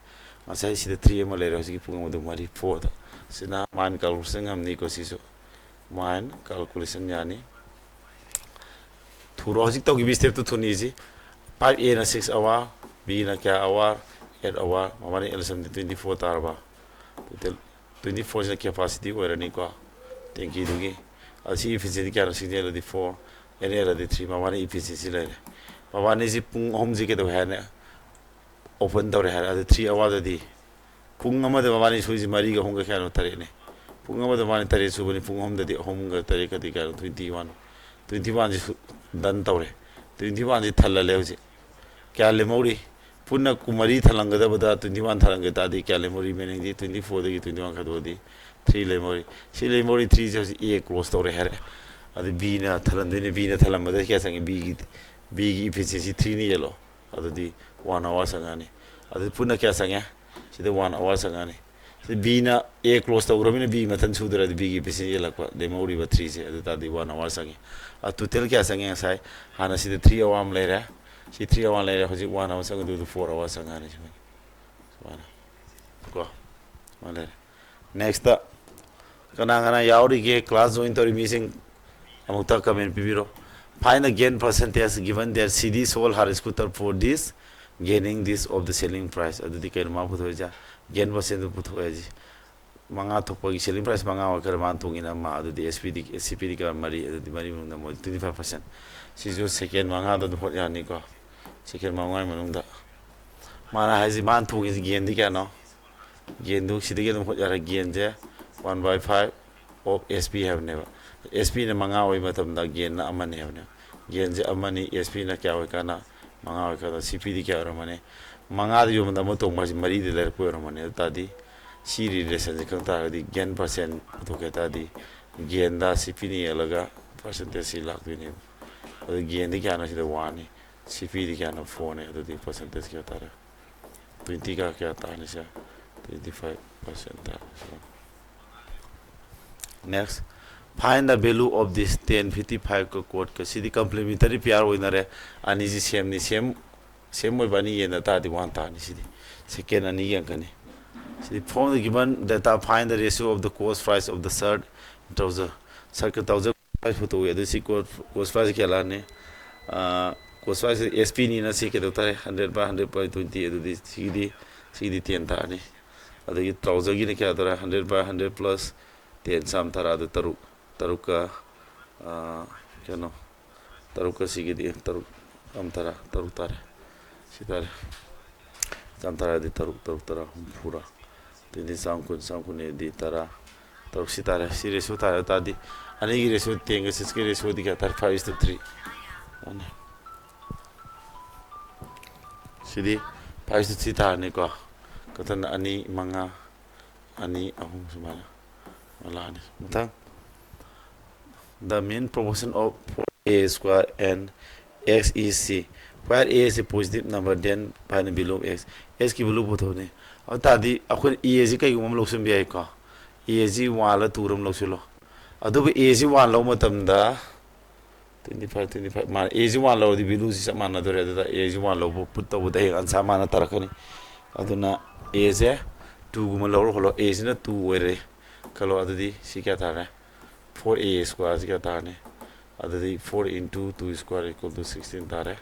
ꯉꯁꯥꯏ ꯁꯤꯗ three ꯑꯃ ꯂꯩꯔꯦ, ꯍꯧꯖꯤꯛꯀꯤ ꯄꯨꯡ ꯑꯃꯗꯨ ꯃꯔꯤ, fourꯗ꯫ ꯁꯤꯅ mind calculation ꯉꯝꯅꯤꯀꯣ ꯁꯤꯁꯨ꯫ Mind calculation ꯌꯥꯅꯤ꯫ ꯊꯨꯔꯣ, ꯍꯧꯖꯤꯛ ꯇꯧꯈꯤꯕ stepꯇꯨ ꯊꯨꯅꯤꯁꯤ꯫ Pipe Aꯅ six hour, Bꯅ ꯀꯌꯥ hour? Eight hour꯫ ꯃꯕꯥꯅꯤ LCMꯗꯤ twenty-four ꯇꯥꯔꯕ? Total twenty-fourꯁꯤꯅ capacity ꯑꯣꯏꯔꯅꯤꯀꯣ, tankꯗꯨꯒꯤ꯫ ꯑꯗꯨ ꯁꯤ efficiency ꯀꯌꯥꯅꯣ? Six ꯌꯦꯜꯂꯗꯤ four, eight ꯌꯦꯜꯂꯗꯤ three꯫ ꯃꯕꯥꯅꯤ efficiency ꯂꯩꯔꯦ꯫ ꯃꯕꯥꯅꯤꯁꯤ ꯄꯨꯡ ꯑꯍꯨꯝꯁꯤ ꯀꯩꯗꯧꯋꯦ ꯍꯥꯏꯅ open ꯇꯧꯔꯦ ꯍꯥꯏꯔꯦ꯫ ꯑꯗꯨ three hourꯗꯗꯤ ꯄꯨꯡ ꯑꯃꯗ ꯃꯕꯥꯅꯤ ꯁꯨꯏꯁꯤ ꯃꯔꯤꯒ ꯑꯍꯨꯝꯒ ꯀꯌꯥꯅꯣ? ꯇꯔꯦꯠꯅꯤ꯫ ꯄꯨꯡ ꯑꯃꯗ ꯃꯕꯥꯅꯤ ꯇꯔꯦꯠ ꯁꯨꯕꯅꯤ, ꯄꯨꯡ ꯑꯍꯨꯝꯗꯗꯤ ꯑꯍꯨꯝꯒ ꯇꯔꯦꯠꯀꯗꯤ ꯀꯌꯥꯅꯣ? Twenty-one꯫ Twenty-oneꯁꯤ ꯁꯨ-, done ꯇꯧꯔꯦ꯫ Twenty-oneꯁꯤ ꯊꯜꯍꯜꯂꯦ ꯍꯧꯖꯤꯛ꯫ ꯀꯌꯥ ꯂꯦꯝꯍꯧꯔꯤ? ꯄꯨꯟꯅ ꯀꯨꯟꯃꯔꯤ ꯊꯜꯂꯝꯒꯗꯕꯗ twenty one ꯊꯜꯂꯝꯒꯦ ꯇꯥꯔꯗꯤ ꯀꯌꯥ ꯂꯦꯝꯍꯧꯔꯤ? Remaining ꯗꯤ twenty four ꯗꯒꯤ twenty one ꯈꯥꯏꯗꯣꯛꯑꯗꯤ three ꯂꯦꯝꯍꯧꯔꯤ꯫ ꯁꯤ ꯂꯦꯝꯍꯧꯔꯤ three ꯁꯦ ꯍꯧꯖꯤꯛ A close ꯇꯧꯔꯦ ꯍꯥꯏꯔꯦ꯫ ꯑꯗꯨ B ꯅ ꯊꯜꯂꯝꯗꯣꯏꯅꯦ꯫ B ꯅ ꯊꯜꯂꯝꯕꯗ ꯀꯌꯥ ꯆꯪꯉꯤ? B ꯒꯤ B ꯒꯤ efficiency three ꯅ ꯌꯦꯜꯂꯣ꯫ ꯑꯗꯨꯗꯤ one hour ꯆꯪꯉꯛꯑꯅꯤ꯫ ꯑꯗꯨꯗꯤ ꯄꯨꯟꯅ ꯀꯌꯥ ꯆꯪꯉꯦ? ꯁꯤꯗ one hour ꯆꯪꯉꯛꯑꯅꯤ꯫ ꯁꯤ B ꯅ A close ꯇꯧꯈ꯭ꯔꯕꯅꯤꯅ B ꯃꯊꯟ ꯁꯨꯗ꯭ꯔꯗꯤ B ꯒꯤ efficiency ꯌꯦꯜꯂꯛꯄ ꯂꯦꯝꯍꯧꯔꯤꯕ three ꯁꯦ꯫ ꯑꯗꯨ ꯇꯥꯔꯗꯤ one hour ꯆꯪꯉꯤ꯫ ꯑ, total ꯀꯌꯥ ꯆꯪꯉꯦ ꯉꯁꯥꯏ? ꯍꯥꯟꯅ ꯁꯤꯗ three hour ꯑꯃ ꯂꯩꯔꯦ꯫ ꯁꯤ three hour ꯂꯩꯔꯦ꯫ ꯍꯧꯖꯤꯛ one hour ꯆꯪꯉꯛꯑꯗꯤ four hour ꯆꯪꯉꯛꯑꯅꯤ ꯁꯨꯃꯥꯏꯅ꯫ ꯁꯨꯃꯥꯏꯅ꯫ ꯀꯣ? ꯁꯨꯃꯥꯏꯅ ꯂꯩꯔꯦ꯫ Next ꯀꯅꯥ ꯀꯅꯥ ꯌꯥꯎꯔꯤꯒꯦ? Class join ꯇꯧꯔꯤ ꯃꯤꯁꯤꯡ ꯑꯃꯨꯛꯇ comment ꯄꯤꯕꯤꯔꯣ꯫ Find the gain percentage given that C D sold her scooter for this, gaining this of the selling price. ꯑꯗꯨꯗꯤ ꯀꯩꯅꯣ ꯃꯥ ꯄꯨꯊꯣꯛꯏꯁꯦ? Gain percent ꯄꯨꯊꯣꯛꯑꯦ ꯍꯥꯏꯁꯦ꯫ ꯃꯉꯥ ꯊꯣꯛꯄꯒꯤ selling price ꯃꯉꯥ ꯑꯣꯏꯈ꯭ꯔꯦ, ꯃꯥꯅ ꯇꯣꯡꯉꯤꯅ ꯑꯃ, ꯑꯗꯨꯗꯤ S P D, C P D ꯀꯌꯥ? ꯃꯔꯤ, ꯑꯗꯨꯗꯤ ꯃꯔꯤ ꯃꯅꯨꯡꯗ ꯃꯣꯏ twenty five percent꯫ ꯁꯤꯁꯨ second ꯃꯉꯥꯗ ꯑꯗꯨꯝ ꯍꯣꯠ ꯌꯥꯅꯤꯀꯣ꯫ Second ꯃꯉꯥꯒꯤ ꯃꯅꯨꯡꯗ ꯃꯥꯅ ꯍꯥꯏꯁꯤ, ꯃꯥꯅ ꯇꯣꯡꯉꯤꯁꯤ gain ꯗꯤ ꯀꯌꯥꯅꯣ? Gain ꯗꯨ ꯁꯤꯗꯒꯤ ꯑꯗꯨꯝ ꯍꯣꯠ ꯌꯥꯔꯦ꯫ Gain say one by five of S P ꯍꯥꯏꯕꯅꯦꯕ꯫ S P ꯅ ꯃꯉꯥ ꯑꯣꯏꯕ ꯃꯇꯝꯗ gain ꯅ ꯑꯃꯅꯤ ꯍꯥꯏꯕꯅꯦꯕ꯫ Gain ꯁꯦ ꯑꯃꯅꯤ, S P ꯅ ꯀꯌꯥ ꯑꯣꯏꯀꯥꯟꯗ? ꯃꯉꯥ ꯑꯣꯏꯀꯥꯟꯗ C P ꯗꯤ ꯀꯌꯥ ꯑꯣꯏꯔꯝꯃꯅꯤ? ꯃꯉꯥꯗ ꯌꯣꯟꯕꯗ ꯑꯃ ꯇꯣꯡꯕ ꯍꯥꯏꯁꯦ ꯃꯔꯤꯗ ꯂꯩꯔꯛꯄ ꯑꯣꯏꯔꯝꯃꯅꯤ꯫ ꯑꯗꯨ ꯇꯥꯔꯗꯤ ꯁꯤ relation ꯁꯦ ꯈꯪ ꯇꯥꯔꯒꯗꯤ gain percent ꯄꯨꯊꯣꯛꯀꯦ ꯍꯥꯏ ꯇꯥꯔꯗꯤ gain ꯗ C P ꯅ ꯌꯦꯜꯂꯒ percentage ꯁꯤ ꯂꯥꯛꯇꯣꯏꯅꯦꯕ꯫ ꯑꯗꯨ gain ꯗꯤ ꯀꯌꯥꯅꯣ? ꯁꯤꯗ one ꯅꯤ꯫ C P ꯗꯤ ꯀꯌꯥꯅꯣ? Four ꯅꯤ꯫ ꯑꯗꯨꯗꯤ percentage ꯀꯌꯥ ꯇꯥꯔꯦ? Twenty ꯒ ꯀꯌꯥ ꯇꯥꯔꯅꯤ ꯁꯦ? Twenty five percent ꯇꯥꯔꯅꯤ꯫ Next, find the value of this ten fifty five ꯀ quote ꯀ꯫ ꯁꯤꯗꯤ complementary pair ꯑꯣꯏꯅꯔꯦ꯫ ꯑꯅꯤꯁꯤ same ꯅꯤ, same, same ꯑꯣꯏꯕ ꯑꯅꯤ ꯌꯦꯟꯅ ꯇꯥꯔꯗꯤ one ꯇꯥꯔꯅꯤ꯫ ꯁꯤꯗꯤ second ꯑꯅꯤꯒꯤ ꯑꯪꯀꯅꯤ꯫ ꯁꯤꯗꯤ from the given data find the ratio of the cost price of the shirt, trouser, shirt ꯀ trouser price ꯄꯨꯊꯣꯛꯏ꯫ ꯑꯗꯨ ꯁꯤ cost, cost price ꯀꯌꯥ ꯂꯥꯛꯑꯅꯤ? ꯑꯥ, cost price ꯁꯤ S P ꯅꯤꯅ ꯁꯤ ꯀꯩꯗꯧ ꯇꯥꯔꯦ? Hundred by hundred by twenty꯫ ꯑꯗꯨꯗꯤ ꯁꯤꯒꯤꯗꯤ, ꯁꯤꯒꯤꯗꯤ ten ꯇꯥꯔꯅꯤ꯫ ꯑꯗꯒꯤ trouser ꯒꯤꯅ ꯀꯌꯥ ꯇꯥꯔꯦ? Hundred by hundred plus ten, ꯆꯥꯝ ꯇꯔꯥ꯫ ꯑꯗꯨ ꯇꯔꯨꯛ, ꯇꯔꯨꯛꯀ, ꯑꯥ, ꯀꯩꯅꯣ, ꯇꯔꯨꯛꯀ ꯁꯤꯒꯤꯗꯤ ꯇꯔꯨꯛ, ꯆꯥꯝ ꯇꯔꯥ, ꯇꯔꯨꯛ ꯇꯥꯔꯦ꯫ ꯁꯤ ꯇꯥꯔꯦ꯫ ꯆꯥꯝ ꯇꯔꯥꯗꯤ ꯇꯔꯨꯛ, ꯇꯔꯨꯛ ꯇꯔꯥ ꯍꯨꯝꯐꯨꯔꯥ? ꯑꯗꯨꯗꯤ ꯆꯥꯝ ꯀꯨꯟ, ꯆꯥꯝ ꯀꯨꯟ ꯑꯗꯤ ꯇꯔꯥ, ꯇꯔꯨꯛ ꯁꯤ ꯇꯥꯔꯦ꯫ ꯁꯤ ratio ꯇꯥꯔꯦ꯫ ꯑꯗꯨ ꯇꯥꯔꯗꯤ ꯑꯅꯤꯒꯤ ratio, ten ꯒ six ꯀꯤ ratio ꯗꯤ ꯀꯌꯥ ꯇꯥꯔꯦ? Five is to three꯫ ꯑꯅꯤ꯫ ꯁꯤꯗꯤ five to three ꯇꯥꯔꯅꯤꯀꯣ꯫ ꯀꯛꯊꯠꯅ ꯑꯅꯤ, ꯃꯉꯥ, ꯑꯅꯤ, ꯑꯍꯨꯝ ꯁꯨꯃꯥꯏꯅ ꯂꯥꯛꯑꯅꯤ꯫ ꯃꯊꯪ, the mean proportion of four a square and x is c, where a is a positive number, then find the value of x, x ꯀꯤ value ꯄꯨꯊꯣꯛꯑꯅꯤ꯫ ꯑꯗꯨ ꯇꯥꯔꯗꯤ ꯑꯩꯈꯣꯏꯅ a ꯁꯤ ꯀꯩꯒꯨꯝꯕ ꯑꯃ ꯂꯧꯁꯤꯟꯕ ꯌꯥꯏꯀꯣ꯫ A ꯁꯤ one ꯂ two ꯔ ꯑꯃ ꯂꯧꯁꯤꯜꯂꯣ꯫ ꯑꯗꯨꯕꯨ a ꯁꯤ one ꯂꯧꯕ ꯃꯇꯝꯗ twenty five, twenty five ꯃꯥꯅ a ꯁꯤ one ꯂꯧꯔꯗꯤ value ꯁꯤ ꯆꯞ ꯃꯥꯟꯅꯗꯣꯔꯦ꯫ ꯑꯗꯨꯗ a ꯁꯤ one ꯂꯧꯕ put ꯇꯧꯕꯗ ꯍꯌꯦꯡ answer ꯃꯥꯟꯅ ꯇꯥꯔꯛꯀꯅꯤ꯫ ꯑꯗꯨꯅ a ꯁꯦ two ꯒꯨꯝꯕ ꯂꯧꯔꯣ ꯈꯜꯂꯣ, a ꯁꯤꯅ two ꯑꯣꯏꯔꯦ ꯈꯜꯂꯣ, ꯑꯗꯨꯗꯤ ꯁꯤ ꯀꯌꯥ ꯇꯥꯔꯦ? Four a square ꯁꯤ ꯀꯌꯥ ꯇꯥꯔꯅꯤ? ꯑꯗꯨꯗꯤ four into two square equal to sixteen ꯇꯥꯔꯦ꯫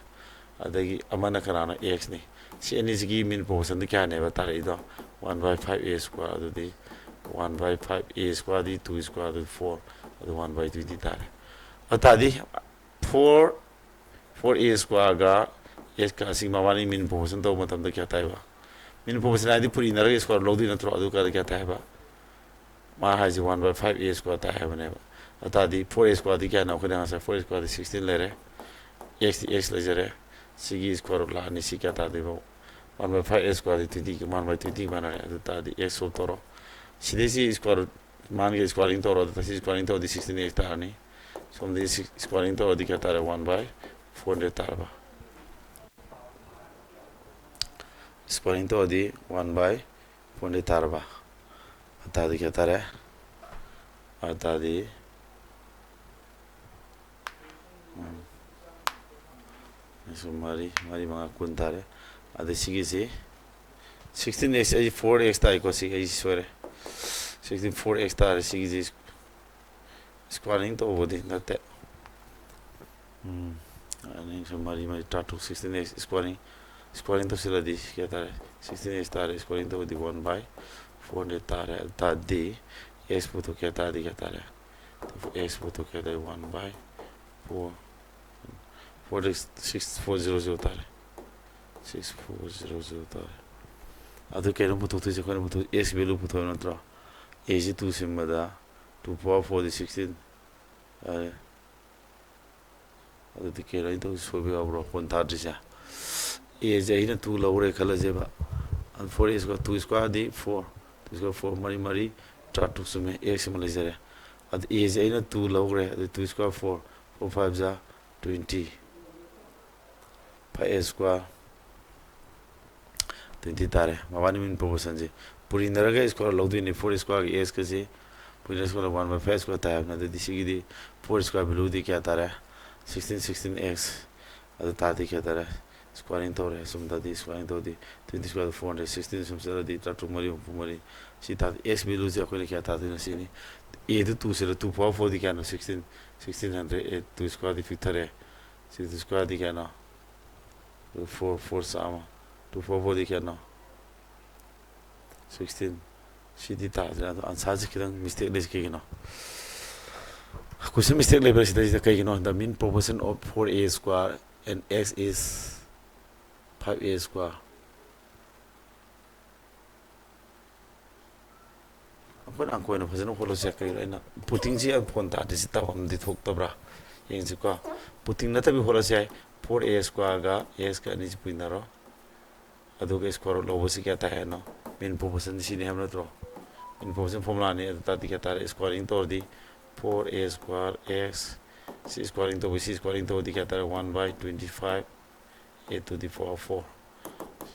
ꯑꯗꯒꯤ ꯑꯃꯅ ꯀꯅꯥꯅꯣ? X ꯅꯤ꯫ ꯁꯤ ꯑꯅꯤꯁꯤꯒꯤ mean proportion D ꯀꯌꯥꯅꯦꯕ ꯇꯥꯔꯛꯏꯗꯣ? One by five a square꯫ ꯑꯗꯨꯗꯤ one by five a square D two square ꯑꯗꯨꯗꯤ four, ꯑꯗꯨ one by twenty ꯇꯥꯔꯦ꯫ ꯑꯗꯨ ꯇꯥꯔꯗꯤ four, four a square ꯒ x ꯀ ꯑꯁꯤ ꯃꯕꯥꯅꯤ mean proportion ꯇꯧꯕ ꯃꯇꯝꯗ ꯀꯌꯥ ꯇꯥꯏꯕ? Mean proportion ꯍꯥꯏꯗꯤ ꯄꯨꯔꯤꯅꯔꯒ square ꯂꯧꯗꯣꯏ ꯅꯠꯇ꯭ꯔꯣ? ꯑꯗꯨ ꯀꯥꯟꯗ ꯀꯌꯥ ꯇꯥꯏ ꯍꯥꯏꯕ? ꯃꯥ ꯍꯥꯏꯁꯦ one by five a square ꯇꯥꯏ ꯍꯥꯏꯕꯅꯦꯕ꯫ ꯑꯗꯨ ꯇꯥꯔꯗꯤ four a square ꯗꯤ ꯀꯌꯥꯅꯣ? ꯑꯩꯈꯣꯏꯅ ꯉꯁꯥꯏ four a square D sixteen ꯂꯩꯔꯦ, x ꯗꯤ x ꯂꯩꯖꯔꯦ, ꯁꯤꯒꯤ square root ꯂꯥꯛꯑꯅꯤ꯫ ꯁꯤ ꯀꯌꯥ ꯇꯥꯗꯣꯏꯕ? One by five a square D twenty, one by twenty ꯃꯥꯟꯅꯔꯦ꯫ ꯑꯗꯨ ꯇꯥꯔꯗꯤ x solve ꯇꯧꯔꯣ꯫ ꯁꯤꯗꯩ ꯁꯤ square root ꯃꯥꯟꯒꯤ squaring ꯇꯧꯔꯣ꯫ ꯑꯗꯨ ꯁꯤ squaring ꯇꯧꯔꯗꯤ sixteen x ꯇꯥꯔꯅꯤ꯫ ꯁꯣꯝꯗꯒꯤ six squaring ꯇꯧꯔꯗꯤ ꯀꯌꯥ ꯇꯥꯔꯦ? One by four hundred ꯇꯥꯔꯕ? Squaring ꯇꯧꯔꯗꯤ one by four hundred ꯇꯥꯔꯕ? ꯑꯗꯨ ꯇꯥꯔꯗꯤ ꯀꯌꯥ ꯇꯥꯔꯦ? ꯑꯗꯨ ꯇꯥꯔꯗꯤ, ꯎꯝ, ꯑꯁꯨꯝ ꯃꯔꯤ, ꯃꯔꯤ ꯃꯉꯥ ꯀꯨꯟ ꯇꯥꯔꯦ꯫ ꯑꯗꯩ ꯁꯤꯒꯤꯁꯤ sixteen x, ꯑꯩ four x ꯇꯥꯏꯀꯣ, ꯁꯤ ꯑꯩ ꯁꯣꯏꯔꯦ꯫ Sixteen four x ꯇꯥꯔꯦ꯫ ꯁꯤꯒꯤꯁꯤ squaring ꯇꯧꯕꯗꯤ ꯅꯠꯇꯦ꯫ ꯎꯝ, ꯑꯅꯤ ꯁꯨꯝ ꯃꯔꯤ, ꯃꯔꯤ ꯇꯔꯥꯇꯔꯨꯛ, sixteen x squaring, squaring ꯇꯧꯁꯤꯜꯂꯗꯤ ꯀꯌꯥ ꯇꯥꯔꯦ? Sixteen x ꯇꯥꯔꯦ꯫ Squaring ꯇꯧꯕꯗꯤ one by four hundred ꯇꯥꯔꯦ꯫ ꯑꯗꯨ ꯇꯥꯔꯗꯤ x ꯄꯨꯊꯣꯛꯀꯦ ꯍꯥꯏ ꯇꯥꯔꯗꯤ ꯀꯌꯥ ꯇꯥꯔꯦ? X ꯄꯨꯊꯣꯛꯀꯦ ꯍꯥꯏ ꯇꯥꯔꯗꯤ one by four, four six four zero zero ꯇꯥꯔꯦ꯫ Six four zero zero ꯇꯥꯔꯦ꯫ ꯑꯗꯨ ꯀꯩꯅꯣ ꯄꯨꯊꯣꯛꯇꯣꯏꯁꯦ? ꯑꯩꯈꯣꯏꯅ ꯄꯨꯊꯣꯛ, x value ꯄꯨꯊꯣꯛꯑꯦ ꯅꯠꯇ꯭ꯔꯣ? A ꯁꯤ two ꯁꯤꯟꯕꯗ two power four ꯗꯤ sixteen ꯇꯥꯔꯦ꯫ ꯑꯗꯨꯗꯤ ꯀꯩꯅꯣ ꯑꯩꯅ ꯇꯧꯔꯤꯁꯦ ꯁꯣꯏꯕ ꯌꯥꯎꯕ꯭ꯔꯣ? ꯀꯣꯟ ꯊꯥꯗ꯭ꯔꯤꯁꯦ꯫ ꯑꯦꯁꯦ ꯑꯩꯅ ꯇꯨ ꯂꯧꯔꯦ ꯈꯜꯂꯁꯦꯕ, ꯑꯗꯨ ꯐꯣꯔ ꯑꯦ ꯁ꯭ꯀ꯭ꯋꯥꯔ, ꯇꯨ ꯁ꯭ꯀ꯭ꯋꯥꯔꯗꯤ ꯐꯣꯔ, ꯇꯨ ꯁ꯭ꯀ꯭ꯋꯥꯔ ꯐꯣꯔ, ꯃꯔꯤ ꯃꯔꯤ ꯇꯔꯥ ꯇꯔꯨꯛ ꯆꯨꯝꯃꯦ, ꯑꯦꯛꯁ ꯑꯃ ꯂꯩꯖꯔꯦ꯫ ꯑꯗꯨ ꯑꯦꯁꯦ ꯑꯩꯅ ꯇꯨ ꯂꯧꯈ꯭ꯔꯦ, ꯑꯗꯨ two square four, four five ꯖꯥ twenty, five A square twenty ꯇꯥꯔꯦ꯫ ꯃꯕꯥꯅꯤ ꯃꯤꯟ ꯄ꯭ꯔꯣꯄꯣꯔꯁꯟꯁꯦ ꯄꯨꯔꯤꯅꯔꯒ ꯁ꯭ꯀ꯭ꯋꯥꯔ ꯂꯧꯗꯣꯏꯅꯤ꯫ ꯐꯣꯔ ꯁ꯭ꯀ꯭ꯋꯥꯔꯒꯤ ꯑꯦꯛꯁꯀꯁꯦ ꯄꯨꯔꯤꯅꯔꯒ square one by five square ꯇꯥꯏ ꯍꯥꯏꯕꯅꯤ꯫ ꯑꯗꯨꯗꯤ ꯁꯤꯒꯤꯗꯤ ꯐꯣꯔ ꯁ꯭ꯀ꯭ꯋꯥꯔ ꯚꯦꯂꯨꯗꯤ ꯀꯌꯥ ꯇꯥꯔꯦ? Sixteen, sixteen X. ꯑꯗꯨ ꯇꯥꯔꯗꯤ ꯀꯌꯥ ꯇꯥꯔꯦ? ꯁ꯭ꯀ꯭ꯋꯥꯔꯤꯡ ꯇꯧꯔꯦ꯫ ꯁꯨꯝ ꯇꯥꯔꯗꯤ ꯁ꯭ꯀ꯭ꯋꯥꯔꯤꯡ ꯇꯧꯔꯗꯤ ꯇ꯭ꯋꯦꯟꯇꯤ ꯁ꯭ꯀ꯭ꯋꯥꯔꯗ ꯐꯣꯔ ꯍꯟꯗ꯭ꯔꯦꯗ ꯁꯤꯛꯁꯇꯤꯟ, ꯁꯨꯝ ꯆꯠꯂꯗꯤ ꯇꯔꯥꯇꯔꯨꯛ ꯃꯔꯤ ꯍꯨꯝꯐꯨ ꯃꯔꯤ꯫ ꯁꯤ ꯇꯥꯔꯗꯤ ꯑꯦꯛꯁ ꯚꯦꯂꯨꯁꯦ ꯑꯩꯈꯣꯏꯅ ꯀꯌꯥ ꯇꯥꯗꯣꯏꯅꯣ ꯁꯤꯅꯤ꯫ ꯑꯦꯗꯨ ꯇꯨ ꯁꯤꯗ ꯇꯨ ꯄꯋꯥꯔ ꯐꯣꯔꯗꯤ ꯀꯌꯥꯅꯣ? Sixteen. Sixteen hundred eight two ꯁ꯭ꯀ꯭ꯋꯥꯔꯗꯤ ꯐꯤꯐ ꯇꯥꯔꯦ꯫ ꯁꯤꯛꯁꯇꯤꯟ ꯁ꯭ꯀ꯭ꯋꯥꯔꯗꯤ ꯀꯌꯥꯅꯣ? ꯐꯣꯔ, ꯐꯣꯔ ꯆꯥꯝꯃ꯫ ꯇꯨ ꯐꯣꯔ ꯐꯣꯔꯗꯤ ꯀꯌꯥꯅꯣ? ꯁꯤꯛꯁꯇꯤꯟ꯫ ꯁꯤꯗꯤ ꯇꯥꯗ꯭ꯔꯦ꯫ ꯑꯗꯣ ꯑꯟꯁꯥꯔꯁꯦ ꯈꯤꯇꯪ ꯃꯤꯁꯇꯦꯛ ꯂꯩꯁꯦ ꯀꯩꯒꯤꯅꯣ? ꯀꯣꯏꯁꯟ ꯃꯤꯁꯇꯦꯛ ꯂꯩꯕ꯭ꯔꯥ ꯁꯤꯗꯩꯁꯤꯗ? ꯀꯩꯒꯤꯅꯣ? The mean proportion of four a square and x is five a square꯫ ꯑꯩꯈꯣꯏꯅ ꯑꯪꯀ ꯑꯣꯏꯅ ꯐꯖꯅ ꯍꯣꯠꯂꯁꯦ꯫ ꯀꯩꯒꯤꯅꯣ ꯑꯩꯅ ꯄꯨꯇꯤꯡꯁꯤ ꯐꯣꯟ ꯇꯥꯗ꯭ꯔꯤꯁꯤ? ꯇꯧꯐꯝꯗꯤ ꯊꯣꯛꯇꯕ꯭ꯔꯥ? ꯌꯦꯡꯁꯤꯀꯣ꯫ ꯄꯨꯇꯤꯡ ꯅꯠꯇꯕꯤ ꯍꯣꯠꯂꯁꯦ꯫ ꯐꯣꯔ ꯑꯦ ꯁ꯭ꯀ꯭ꯋꯥꯔꯒ ꯑꯦꯛꯁꯀ ꯑꯅꯤꯁꯤ ꯄꯨꯏꯅꯔꯣ꯫ ꯑꯗꯨꯒ ꯁ꯭ꯀ꯭ꯋꯥꯔ ꯔꯨꯠ ꯂꯧꯕꯁꯤ ꯀꯌꯥ ꯇꯥꯏ ꯍꯥꯏꯅꯣ? ꯃꯤꯟ ꯄ꯭ꯔꯣꯄꯣꯔꯁꯟ ꯁꯤꯅꯤ ꯍꯥꯏꯕ ꯅꯠꯇ꯭ꯔꯣ? ꯃꯤꯟ ꯄ꯭ꯔꯣꯄꯣꯔꯁꯟ ꯐꯣꯔꯃꯨꯂꯥꯅꯤ꯫ ꯑꯗꯨ ꯇꯥꯔꯗꯤ ꯀꯌꯥ ꯇꯥꯔꯦ? ꯁ꯭ꯀ꯭ꯋꯥꯔꯤꯡ ꯇꯧꯔꯗꯤ ꯐꯣꯔ ꯑꯦ ꯁ꯭ꯀ꯭ꯋꯥꯔ ꯑꯦꯛꯁ, ꯁꯤ ꯁ꯭ꯀ꯭ꯋꯥꯔꯤꯡ ꯇꯧꯕ, ꯁꯤ ꯁ꯭ꯀ꯭ꯋꯥꯔꯤꯡ ꯇꯧꯔꯗꯤ ꯀꯌꯥ ꯇꯥꯔꯦ? One by twenty five a to the power four.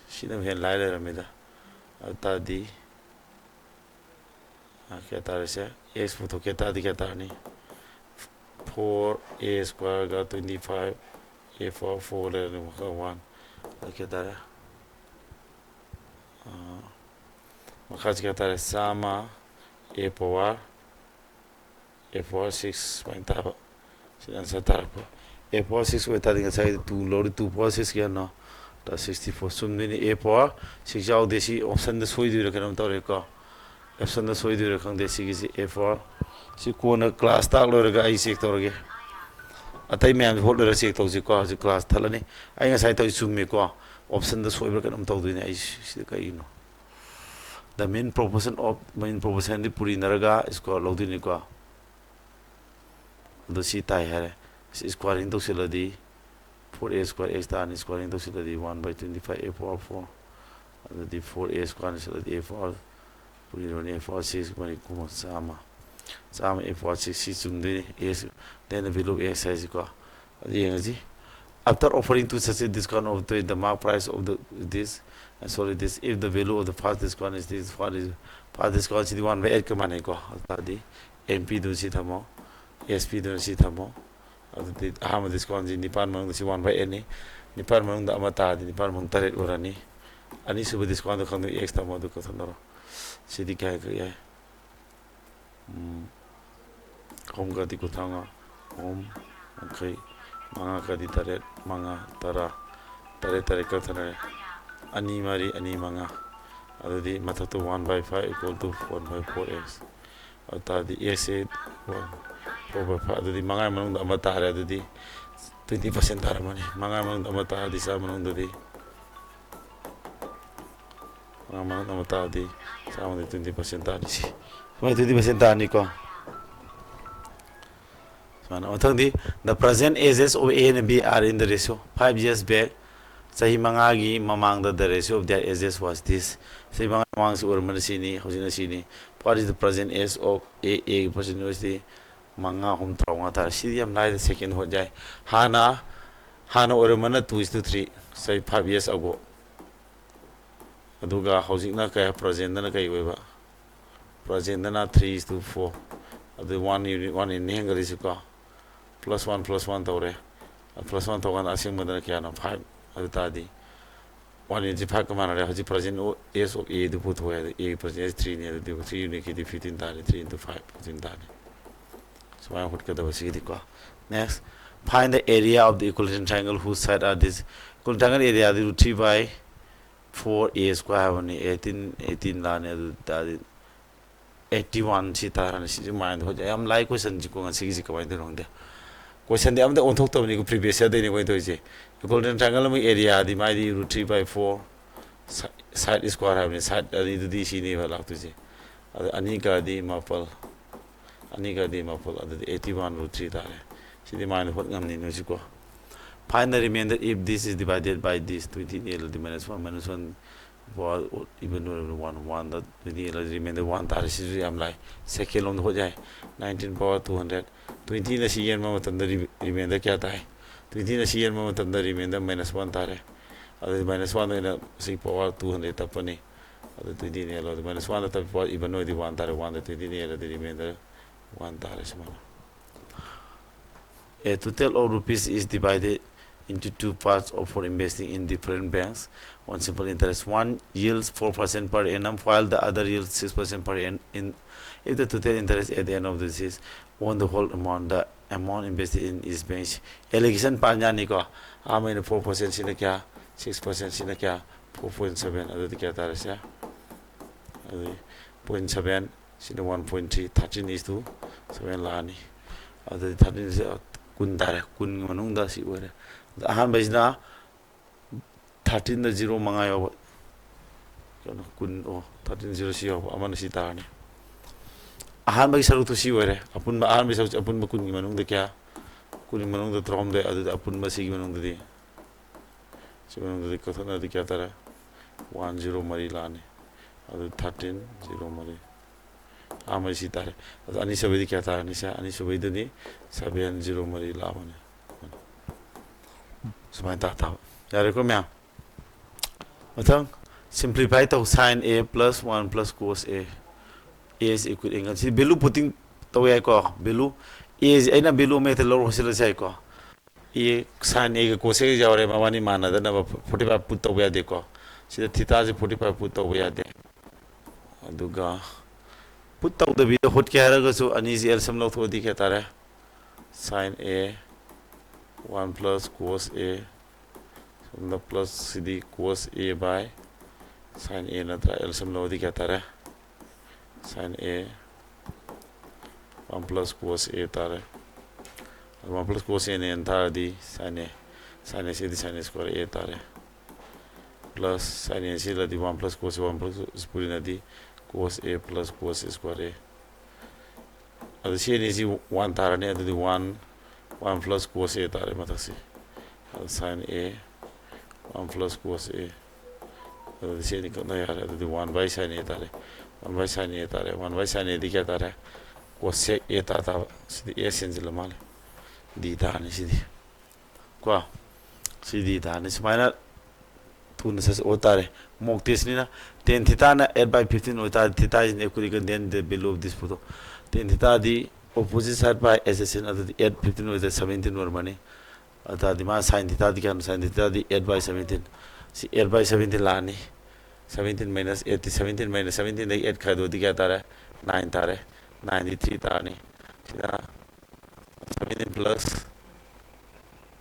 ꯁꯤꯅ ꯍꯦꯟꯅ ꯂꯥꯏ ꯂꯩꯔꯝꯃꯤꯗ꯫ ꯑꯗꯨ ꯇꯥꯔꯗꯤ, ꯑ, ꯀꯌꯥ ꯇꯥꯔꯦꯁꯦ? ꯑꯦꯛꯁ ꯄꯨꯊꯣꯛꯀꯦ ꯇꯥꯔꯗꯤ ꯀꯌꯥ ꯇꯥꯔꯅꯤ? ꯐꯣꯔ ꯑꯦ ꯁ꯭ꯀ꯭ꯋꯥꯔꯒ ꯇ꯭ꯋꯦꯟꯇꯤ ꯐꯥꯏꯚ ꯑꯦ ꯄꯋꯥꯔ ꯐꯣꯔ ꯂꯩꯔꯅꯤ, ꯃꯈꯥ ꯋꯥꯟ꯫ ꯑꯗꯨ ꯀꯌꯥ ꯇꯥꯔꯦ? ꯑ, ꯃꯈꯥꯁꯤ ꯀꯌꯥ ꯇꯥꯔꯦ? ꯆꯥꯝꯃ ꯑꯦ ꯄꯋꯥꯔ ꯑꯦ ꯄꯋꯥꯔ ꯁꯤꯛꯁ ꯁꯨꯃꯥꯏꯅ ꯇꯥꯕ꯫ ꯁꯤꯗ ꯑꯟꯁꯔ ꯇꯥꯔꯛꯄ꯫ ꯑꯦ ꯄꯋꯥꯔ ꯁꯤꯛꯁ ꯑꯣꯏꯇꯥꯔꯗꯤ ꯉꯁꯥꯏ ꯇꯨ ꯂꯧꯔꯤ, ꯇꯨ ꯄꯋꯥꯔ ꯁꯤꯛꯁ ꯀꯌꯥꯅꯣ? ꯇ ꯁꯤꯛꯁꯇꯤ ꯐꯣꯔ꯫ ꯆꯨꯝꯗꯣꯏꯅꯤ꯫ ꯑꯦ ꯄꯋꯥꯔ ꯁꯤꯛꯁ ꯌꯥꯎꯗꯦ꯫ ꯁꯤ ꯑꯣꯞꯁꯟꯗ ꯁꯣꯏꯗꯣꯏꯔꯥ ꯀꯩꯅꯣꯝ ꯇꯧꯔꯦꯀꯣ꯫ ꯑꯣꯞꯁꯟꯗ ꯁꯣꯏꯗꯣꯏꯔꯥ ꯈꯪꯗꯦ꯫ ꯁꯤꯒꯤꯁꯤ ꯑꯦ ꯄꯋꯥꯔ, ꯁꯤ ꯀꯣꯟꯅ ꯀ꯭ꯂꯥꯁ ꯇꯥꯛ ꯂꯣꯏꯔꯒ ꯑꯩ ꯆꯦꯛ ꯇꯧꯔꯒꯦ꯫ ꯑꯇꯩ ꯃꯌꯥꯝꯁꯤ ꯍꯣꯠ ꯂꯣꯏꯔꯒ ꯆꯦꯛ ꯇꯧꯁꯤꯀꯣ꯫ ꯍꯧꯖꯤꯛ ꯀ꯭ꯂꯥꯁ ꯊꯠꯂꯅꯤ꯫ ꯑꯩ ꯉꯁꯥꯏ ꯇꯧꯔꯤ ꯆꯨꯝꯃꯤꯀꯣ꯫ ꯑꯣꯞꯁꯟꯗ ꯁꯣꯏꯕ꯭ꯔꯥ ꯀꯩꯅꯣꯝ ꯇꯧꯗꯣꯏꯅꯦ꯫ ꯑꯩ ꯁꯤꯗ ꯀꯩꯒꯤꯅꯣ? The mean proportion of, mean proportionꯗꯤ ꯄꯨꯔꯤꯅꯔꯒ ꯁ꯭ꯀ꯭ꯋꯥꯔ ꯂꯧꯗꯣꯏꯅꯤꯀꯣ꯫ ꯑꯗꯣ ꯁꯤ ꯇꯥꯏ ꯍꯥꯏꯔꯦ꯫ ꯁꯤ ꯁ꯭ꯀ꯭ꯋꯥꯔꯤꯡ ꯇꯧꯁꯤꯜꯂꯗꯤ four a square x ꯇꯥꯔꯅꯤ, squaring ꯇꯧꯁꯤꯜꯂꯗꯤ one by twenty five a power four, ꯑꯗꯨꯗꯤ four a square ꯁꯤꯜꯂꯗꯤ a power ꯄꯨꯔꯤꯔꯣꯅꯤ, a power six ꯃꯔꯤ ꯀꯨꯟꯃ ꯆꯥꯝꯃ, ꯆꯥꯝꯃ a power six ꯁꯤ ꯆꯨꯝꯗꯣꯏꯅꯤ꯫ X, then the value of x ꯍꯥꯏꯁꯤꯀꯣ, ꯑꯗꯨ ꯌꯦꯡꯉꯁꯤ꯫ After offering to such a discount of the, the mark price of the, this, uh, sorry, this, if the value of the first discount is this, first is, first discount CD one by eight ꯀ ꯃꯥꯟꯅꯩꯀꯣ꯫ ꯑꯗꯨ ꯇꯥꯔꯗꯤ M ꯄꯤꯗꯨꯅ ꯁꯤ ꯊꯝꯃꯣ, S ꯄꯤꯗꯨꯅ ꯁꯤ ꯊꯝꯃꯣ꯫ ꯑꯗꯨꯗꯤ ꯑꯍꯥꯟꯕ discount ꯁꯤ ꯅꯤꯄꯥꯟ ꯃꯅꯨꯡꯗ ꯁꯤ one by eight ꯅꯤ꯫ ꯅꯤꯄꯥꯟ ꯃꯅꯨꯡꯗ ꯑꯃ ꯇꯥꯔꯗꯤ ꯅꯤꯄꯥꯟ ꯃꯅꯨꯡ ꯇꯔꯦꯠ ꯑꯣꯏꯔꯅꯤ꯫ ꯑꯅꯤꯁꯨꯕ discount ꯗꯣ ꯈꯪꯗꯣꯏ, X ꯊꯝꯃꯣ, ꯑꯗꯨ ꯀꯛꯊꯠꯅꯔꯣ꯫ ꯁꯤꯗꯤ ꯀꯌꯥ ꯀꯛ ꯌꯥꯏ? ꯎꯝ, ꯑꯍꯨꯝ ꯀꯗꯤ ꯀꯨꯟꯊ꯭ꯔꯥ ꯃꯉꯥ, ꯑꯍꯨꯝ ꯌꯥꯡꯈꯩ, ꯃꯉꯥ ꯀꯗꯤ ꯇꯔꯦꯠ, ꯃꯉꯥ, ꯇꯔꯥ, ꯇꯔꯦꯠ, ꯇꯔꯦꯠ ꯀꯛꯊꯠꯅꯔꯦ꯫ ꯑꯅꯤ ꯃꯔꯤ, ꯑꯅꯤ ꯃꯉꯥ꯫ ꯑꯗꯨꯗꯤ ꯃꯊꯛꯇ one by five equal to one by four x꯫ ꯑꯗꯨ ꯇꯥꯔꯗꯤ X say one, four by five꯫ ꯑꯗꯨꯗꯤ ꯃꯉꯥꯒꯤ ꯃꯅꯨꯡꯗ ꯑꯃ ꯇꯥꯔꯦ꯫ ꯑꯗꯨꯗꯤ twenty percent ꯇꯥꯔꯝꯃꯅꯤ꯫ ꯃꯉꯥꯒꯤ ꯃꯅꯨꯡꯗ ꯑꯃ ꯇꯥꯔꯗꯤ ꯆꯥꯝꯃ ꯃꯅꯨꯡꯗꯗꯤ, ꯃꯉꯥ ꯃꯅꯨꯡꯗ ꯑꯃ ꯇꯥꯔꯗꯤ ꯆꯥꯝꯃꯗ twenty percent ꯇꯥꯔꯅꯤ꯫ ꯁꯤ ꯁꯨꯃꯥꯏꯅ twenty percent ꯇꯥꯔꯅꯤꯀꯣ꯫ ꯁꯨꯃꯥꯏꯅ ꯃꯊꯪꯗꯤ, the present ages of A and B are in the ratio five years back꯫ ꯆꯍꯤ ꯃꯉꯥꯒꯤ ꯃꯃꯥꯡꯗ the ratio of their ages was this꯫ ꯆꯍꯤ ꯃꯉꯥ ꯃꯃꯥꯡꯁꯤ ꯑꯣꯏꯔꯝꯕꯅ ꯁꯤꯅꯤ, ꯍꯧꯖꯤꯛꯅ ꯁꯤꯅꯤ꯫ What is the present age of A? A ꯒꯤ present age ꯇꯤ ꯃꯉꯥ ꯑꯍꯨꯝ ꯇꯔꯥꯃꯉꯥ ꯇꯥꯔꯦ꯫ ꯁꯤꯗꯤ ꯌꯥꯝ ꯂꯥꯏꯗ, second ꯍꯣꯠ ꯌꯥꯏ꯫ ꯍꯥꯟꯅ, ꯍꯥꯟꯅ ꯑꯣꯏꯔꯝꯕꯅ two is to three, ꯆꯍꯤ five years ago꯫ ꯑꯗꯨꯒ ꯍꯧꯖꯤꯛꯅ ꯀꯌꯥ, present ꯇꯅ ꯀꯩ ꯑꯣꯏꯕ? Present ꯇꯅ three is to four꯫ ꯑꯗꯨ one unit, one unit ꯅꯤ ꯍꯦꯟꯒꯠꯂꯤꯁꯤꯀꯣ꯫ Plus one, plus one ꯇꯧꯔꯦ꯫ Plus one ꯇꯧꯀꯥꯟꯗ ꯑꯁꯦꯡꯕꯗꯅ ꯀꯌꯥꯅꯣ? Five꯫ ꯑꯗꯨ ꯇꯥꯔꯗꯤ one unit ꯁꯤ five ꯀ ꯃꯥꯟꯅꯔꯦ꯫ ꯍꯧꯖꯤꯛ present age of A ꯗꯨ ꯄꯨꯊꯣꯛꯑꯦ꯫ ꯑꯗꯨ A ꯒꯤ present age three ꯅꯤ꯫ ꯑꯗꯨꯗꯤ three unit ꯀꯤꯗꯤ fifteen ꯇꯥꯔꯦ, three into five, fifteen ꯇꯥꯔꯦ꯫ ꯁꯨꯃꯥꯏꯅ ꯍꯣꯠꯀꯗꯕ ꯁꯤꯒꯤꯗꯤꯀꯣ꯫ Next, find the area of the equilibrium triangle whose side are this꯫ Equilibrium triangle area D root three by four a square ꯍꯥꯏꯕꯅꯤ꯫ Eighteen, eighteen ꯂꯥꯛꯑꯅꯤ꯫ ꯑꯗꯨ ꯇꯥꯔꯗꯤ eighty one ꯁꯤ ꯇꯥꯔꯅꯤ꯫ ꯁꯤꯁꯨ mind ꯍꯣꯠ ꯌꯥꯏ꯫ ꯌꯥꯝ ꯂꯥꯏ question ꯁꯤꯀꯣ꯫ ꯉꯁꯤꯒꯤꯁꯤ ꯀꯃꯥꯏꯅ ꯇꯧꯔꯤꯅꯣ ꯈꯪꯗꯦ꯫ Question ꯗꯤ ꯑꯝꯇ ꯑꯣꯟꯊꯣꯛꯇꯕꯅꯤꯀꯣ, previous year ꯗꯩꯅꯤ ꯑꯩꯈꯣꯏꯅ ꯇꯧꯔꯤꯁꯦ꯫ Equilibrium triangle ꯑꯃꯒꯤ area ꯗꯤ ꯃꯥꯏꯗꯤ root three by four, si-, side square ꯍꯥꯏꯕꯅꯤ꯫ Side ꯑꯅꯤꯗꯨꯗꯤ ꯁꯤꯅꯦꯕ ꯂꯥꯛꯇꯣꯏꯁꯦ꯫ ꯑꯗ ꯑꯅꯤ ꯀꯥꯗꯤ ꯃꯥꯄꯜ, ꯑꯅꯤ ꯀꯥꯗꯤ ꯃꯥꯄꯜ, ꯑꯗꯨꯗꯤ eighty one root three ꯇꯥꯔꯦ꯫ ꯁꯤꯗꯤ mind ꯍꯣꯠ ꯉꯝꯅꯤ ꯅꯣꯏꯁꯨꯀꯣ꯫ Find the remainder if this is divided by this. Twenty ꯅ ꯍꯦꯜꯂꯗꯤ minus one, minus one power even ꯑꯣꯏꯔꯕꯅꯤ, one, one ꯗ twenty ꯅ ꯍꯦꯜꯂꯗꯤ remainder one ꯇꯥꯔꯦ꯫ ꯁꯤꯁꯨ ꯌꯥꯝ ꯂꯥꯏ, second ꯂꯣꯝꯗ ꯍꯣꯠ ꯌꯥꯏ꯫ Nineteen power two hundred, twenty ꯅ ꯁꯤ ꯌꯦꯟꯕ ꯃꯇꯝꯗ remainder ꯀꯌꯥ ꯇꯥꯏ? Twenty ꯅ ꯁꯤ ꯌꯦꯟꯕ ꯃꯇꯝꯗ remainder minus one ꯇꯥꯔꯦ꯫ ꯑꯗꯨꯗꯤ minus one ꯑꯣꯏꯅ ꯁꯤ power two hundred ꯇꯞꯄꯅꯤ꯫ ꯑꯗꯨ twenty ꯅ ꯍꯦꯜꯂꯣ, ꯑꯗꯨ minus one ꯗ ꯇꯞꯄ power even ꯑꯣꯏꯗꯤ one ꯇꯥꯔꯦ, one ꯗ twenty ꯅ ꯍꯦꯜꯂꯗꯤ remainder one ꯇꯥꯔꯦ꯫ ꯁꯨꯃꯥꯏꯅ A total of rupees is divided into two parts of for investing in different banks on simple interest. One yields four percent per annum, while the other yields six percent per annum. In, if the total interest at the end of this is on the whole amount, the amount invested in each bank, allocation ꯄꯥꯟ ꯌꯥꯅꯤꯀꯣ꯫ ꯑꯍꯥꯟꯕꯩꯅ four percent, ꯁꯤꯅ ꯀꯌꯥ? Six percent, ꯁꯤꯅ ꯀꯌꯥ? Four point seven꯫ ꯑꯗꯨꯗꯤ ꯀꯌꯥ ꯇꯥꯔꯦ ꯁꯦ? ꯑꯗꯨꯗꯤ point seven, ꯁꯤꯅ one point three, thirteen is to seven ꯂꯥꯛꯑꯅꯤ꯫ ꯑꯗꯨꯗꯤ thirteen ꯁꯦ ꯀꯨꯟ ꯇꯥꯔꯦ꯫ ꯀꯨꯟꯒꯤ ꯃꯅꯨꯡꯗ ꯁꯤ ꯑꯣꯏꯔꯦ꯫ ꯑꯗ ꯑꯍꯥꯟꯕꯁꯤꯅ thirteen ꯗ zero ꯃꯉꯥ ꯌꯥꯎꯕ, ꯀꯩꯅꯣ, ꯀꯨꯟ, ꯑꯣ, thirteen zero ꯁꯤ ꯌꯥꯎꯕ ꯑꯃꯅ ꯁꯤ ꯇꯥꯔꯅꯤ꯫ ꯑꯍꯥꯟꯕꯒꯤ ꯁꯔꯨꯛꯇꯨ ꯁꯤ ꯑꯣꯏꯔꯦ꯫ ꯑꯄꯨꯟꯕ, ꯑꯍꯥꯟꯕꯒꯤ ꯁꯔꯨꯛꯁꯦ ꯑꯄꯨꯟꯕ ꯀꯨꯟꯒꯤ ꯃꯅꯨꯡꯗ ꯀꯌꯥ? ꯀꯨꯟꯒꯤ ꯃꯅꯨꯡꯗ ꯇꯔꯥꯍꯨꯝꯗꯣꯏ꯫ ꯑꯗꯨꯗꯤ ꯑꯄꯨꯟꯕ ꯁꯤꯒꯤ ꯃꯅꯨꯡꯗꯗꯤ, ꯁꯤ ꯃꯅꯨꯡꯗꯗꯤ ꯀꯛꯊꯠꯅꯔꯗꯤ ꯀꯌꯥ ꯇꯥꯔꯦ? One zero ꯃꯔꯤ ꯂꯥꯛꯑꯅꯤ꯫ ꯑꯗꯨ thirteen zero ꯃꯔꯤ꯫ ꯑꯍꯥꯟꯕꯗꯤ ꯁꯤ ꯇꯥꯔꯦ꯫ ꯑꯗꯣ ꯑꯅꯤꯁꯨꯕꯩꯗꯤ ꯀꯌꯥ ꯇꯥꯔꯅꯤ ꯁꯦ? ꯑꯅꯤꯁꯨꯕꯩꯗꯨꯗꯤ seven zero ꯃꯔꯤ ꯂꯥꯛꯑꯃꯅꯤ꯫ ꯁꯨꯃꯥꯏꯅ ꯇꯥ ꯇꯥꯕ꯫ ꯌꯥꯔꯦꯀꯣ ꯃꯌꯥꯝ? ꯃꯊꯪ simplify ꯇꯧ꯫ Sin A plus one plus cos A, A is equal angle꯫ ꯁꯤ value putting ꯇꯧ ꯌꯥꯏꯀꯣ꯫ Value, A ꯁꯤ ꯑꯩꯅ value ꯑꯃ ꯍꯦꯛꯇ ꯂꯧꯔꯣ ꯁꯤꯜꯂꯁꯨ ꯌꯥꯏꯀꯣ꯫ A, sin A ꯒ cos A ꯒ ꯌꯥꯎꯔꯦ, ꯃꯕꯥꯅꯤ ꯃꯥꯟꯅꯗꯅꯕ forty five put ꯇꯧꯕ ꯌꯥꯗꯦꯀꯣ꯫ ꯁꯤꯗ theta ꯁꯦ forty five put ꯇꯧꯕ ꯌꯥꯗꯦ꯫ ꯑꯗꯨꯒ put ꯇꯧꯗꯕꯤꯗ ꯍꯣꯠꯀꯦ ꯍꯥꯏꯔꯒꯁꯨ ꯑꯅꯤꯁꯤ L C M ꯂꯧꯊꯣꯛꯑꯗꯤ ꯀꯌꯥ ꯇꯥꯔꯦ? Sin A, one plus cos A, ꯁꯣꯝꯗ plus CD cos A by sin A ꯅꯠꯇ꯭ꯔꯥ? L C M ꯂꯧꯔꯗꯤ ꯀꯌꯥ ꯇꯥꯔꯦ? Sin A, one plus cos A ꯇꯥꯔꯦ꯫ One plus cos A ꯅ N ꯇꯥꯔꯗꯤ sin A, sin A CD sin A square A ꯇꯥꯔꯦ꯫ Plus sin A ꯁꯤꯂꯗꯤ one plus cos A, one plus ꯁꯤ ꯄꯨꯔꯤꯅꯗꯤ cos A plus cos A square A꯫ ꯑꯗꯨ ꯁꯤ ꯑꯅꯤꯁꯤ one ꯇꯥꯔꯅꯤ꯫ ꯑꯗꯨꯗꯤ one, one plus cos A ꯇꯥꯔꯦ ꯃꯊꯛꯁꯤ꯫ ꯑꯗꯨ sine A, one plus cos A, ꯑꯗꯨꯗꯤ ꯁꯤ ꯑꯅꯤ ꯀꯛꯅ ꯌꯥꯔꯦ꯫ ꯑꯗꯨꯗꯤ one by sine A ꯇꯥꯔꯦ꯫ One by sine A ꯇꯥꯔꯦ꯫ One by sine A ꯗꯤ ꯀꯌꯥ ꯇꯥꯔꯦ? Cosec A ꯇꯥ ꯇꯥꯕ꯫ ꯁꯤꯗꯤ A ꯁꯦꯟꯖꯤꯜꯂ ꯃꯥꯜꯂꯦ꯫ D ꯇꯥꯔꯅꯤ ꯁꯤꯗꯤ꯫ ꯀꯣ, ꯁꯤ D ꯇꯥꯔꯅꯤ꯫ ꯁꯨꯃꯥꯏꯅ ꯊꯨꯅ ꯆꯠꯁꯤ ꯑꯣ ꯇꯥꯔꯦ꯫ Mock test ꯅꯤꯅ, tan theta ꯅ eight by fifteen ꯑꯣꯏꯇꯥꯔꯗꯤ, theta is equilateral, then the value of this photo. Tan theta D opposite side by adjacent, ꯑꯗꯨꯗꯤ eight fifteen ꯑꯣꯏꯇꯥꯔꯗꯤ seventeen ꯑꯣꯏꯔꯝꯃꯅꯤ꯫ ꯑꯗꯨꯗꯤ ꯃꯥ sine theta ꯗꯤ ꯀꯌꯥꯅꯣ? Sine theta D eight by seventeen꯫ ꯁꯤ eight by seventeen ꯂꯥꯛꯑꯅꯤ꯫ Seventeen minus eight T, seventeen minus seventeen ꯗꯒꯤ eight ꯈꯥꯏꯗꯣꯛꯑꯗꯤ ꯀꯌꯥ ꯇꯥꯔꯦ? Nine ꯇꯥꯔꯦ꯫ Nine ꯗꯤ three ꯇꯥꯔꯅꯤ꯫ ꯁꯤꯅ seventeen plus,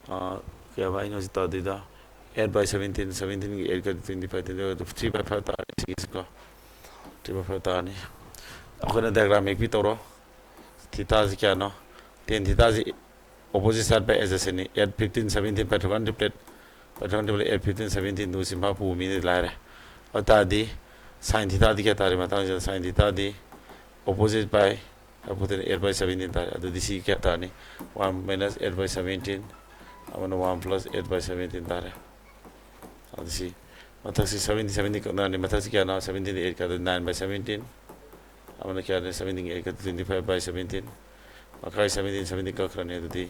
ꯑꯥ, ꯀꯌꯥ ꯍꯥꯏꯅꯣ ꯁꯤ ꯇꯥꯗꯣꯏꯗ? Eight by seventeen, seventeen ꯒꯤ eight ꯀ twenty five, twenty five, three by five ꯇꯥꯔꯅꯤ ꯁꯤꯒꯤꯁꯤꯀꯣ꯫ Three by five ꯇꯥꯔꯅꯤ꯫ ꯑꯩꯈꯣꯏꯅ diagram ꯌꯦꯛꯄꯤ ꯇꯧꯔꯣ꯫ Theta ꯁꯤ ꯀꯌꯥꯅꯣ? Tan theta ꯁꯤ opposite side by adjacent ꯅꯤ꯫ Eight, fifteen, seventeen, Pythagorean triplet, Pythagorean triplet, eight, fifteen, seventeen ꯗꯨ ꯁꯤꯝꯐꯥ ꯄꯨꯕ ꯃꯤꯅ ꯂꯥꯏꯔꯦ꯫ ꯑꯗꯨ ꯇꯥꯔꯗꯤ sine theta ꯗꯤ ꯀꯌꯥ ꯇꯥꯔꯦ? ꯃꯇꯥꯡꯁꯤꯗ sine theta D opposite by hypotenuse eight by seventeen ꯇꯥꯔꯦ꯫ ꯑꯗꯨꯗꯤ ꯁꯤ ꯀꯌꯥ ꯇꯥꯔꯅꯤ? One minus eight by seventeen, ꯑꯃꯅ one plus eight by seventeen ꯇꯥꯔꯦ꯫ ꯑꯗꯨ ꯁꯤ ꯃꯊꯛꯁꯤ seventy, seventy ꯀꯛꯅꯔꯅꯤ꯫ ꯃꯊꯛꯁꯤ ꯀꯌꯥꯅꯣ? Seventeen the eight ꯀꯛꯑꯗꯤ nine by seventeen꯫ ꯑꯃꯅ ꯀꯌꯥꯅꯣ? Seventeen ꯒ eight ꯀꯛꯑꯗꯤ twenty five by seventeen꯫ ꯃꯈꯥꯏ seventeen, seventeen ꯀꯛꯈ꯭ꯔꯅꯤ꯫ ꯑꯗꯨꯗꯤ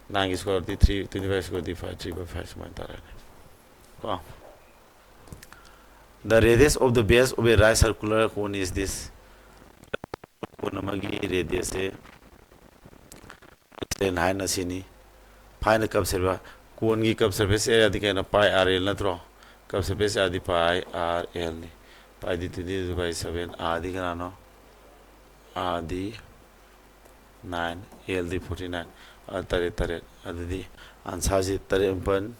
nine ꯒꯤ square D three, twenty five square D five, three by five ꯁꯨꯃꯥꯏꯅ ꯇꯥꯔꯛꯑꯅꯤ꯫ ꯀꯣ? The radius of the base of a right circular cone is this. Cone ꯑꯃꯒꯤ radius ꯁꯦ ꯁꯦ ꯍꯥꯏꯅ ꯁꯤꯅꯤ꯫ Find the curve surface꯫ Cone ꯒꯤ curve surface area ꯗꯤ ꯀꯩꯅꯣ? Pi R L ꯅꯠꯇ꯭ꯔꯣ? Curve surface area ꯗꯤ pi R L ꯅꯤ꯫ Pi D twenty two by seven, R ꯗꯤ ꯀꯅꯥꯅꯣ? R ꯗꯤ nine, L ꯗꯤ forty nine꯫ ꯑ, ꯇꯔꯦꯠ, ꯇꯔꯦꯠ꯫ ꯑꯗꯨꯗꯤ answer ꯁꯤ ꯇꯔꯦꯠ ꯃꯥꯄꯟ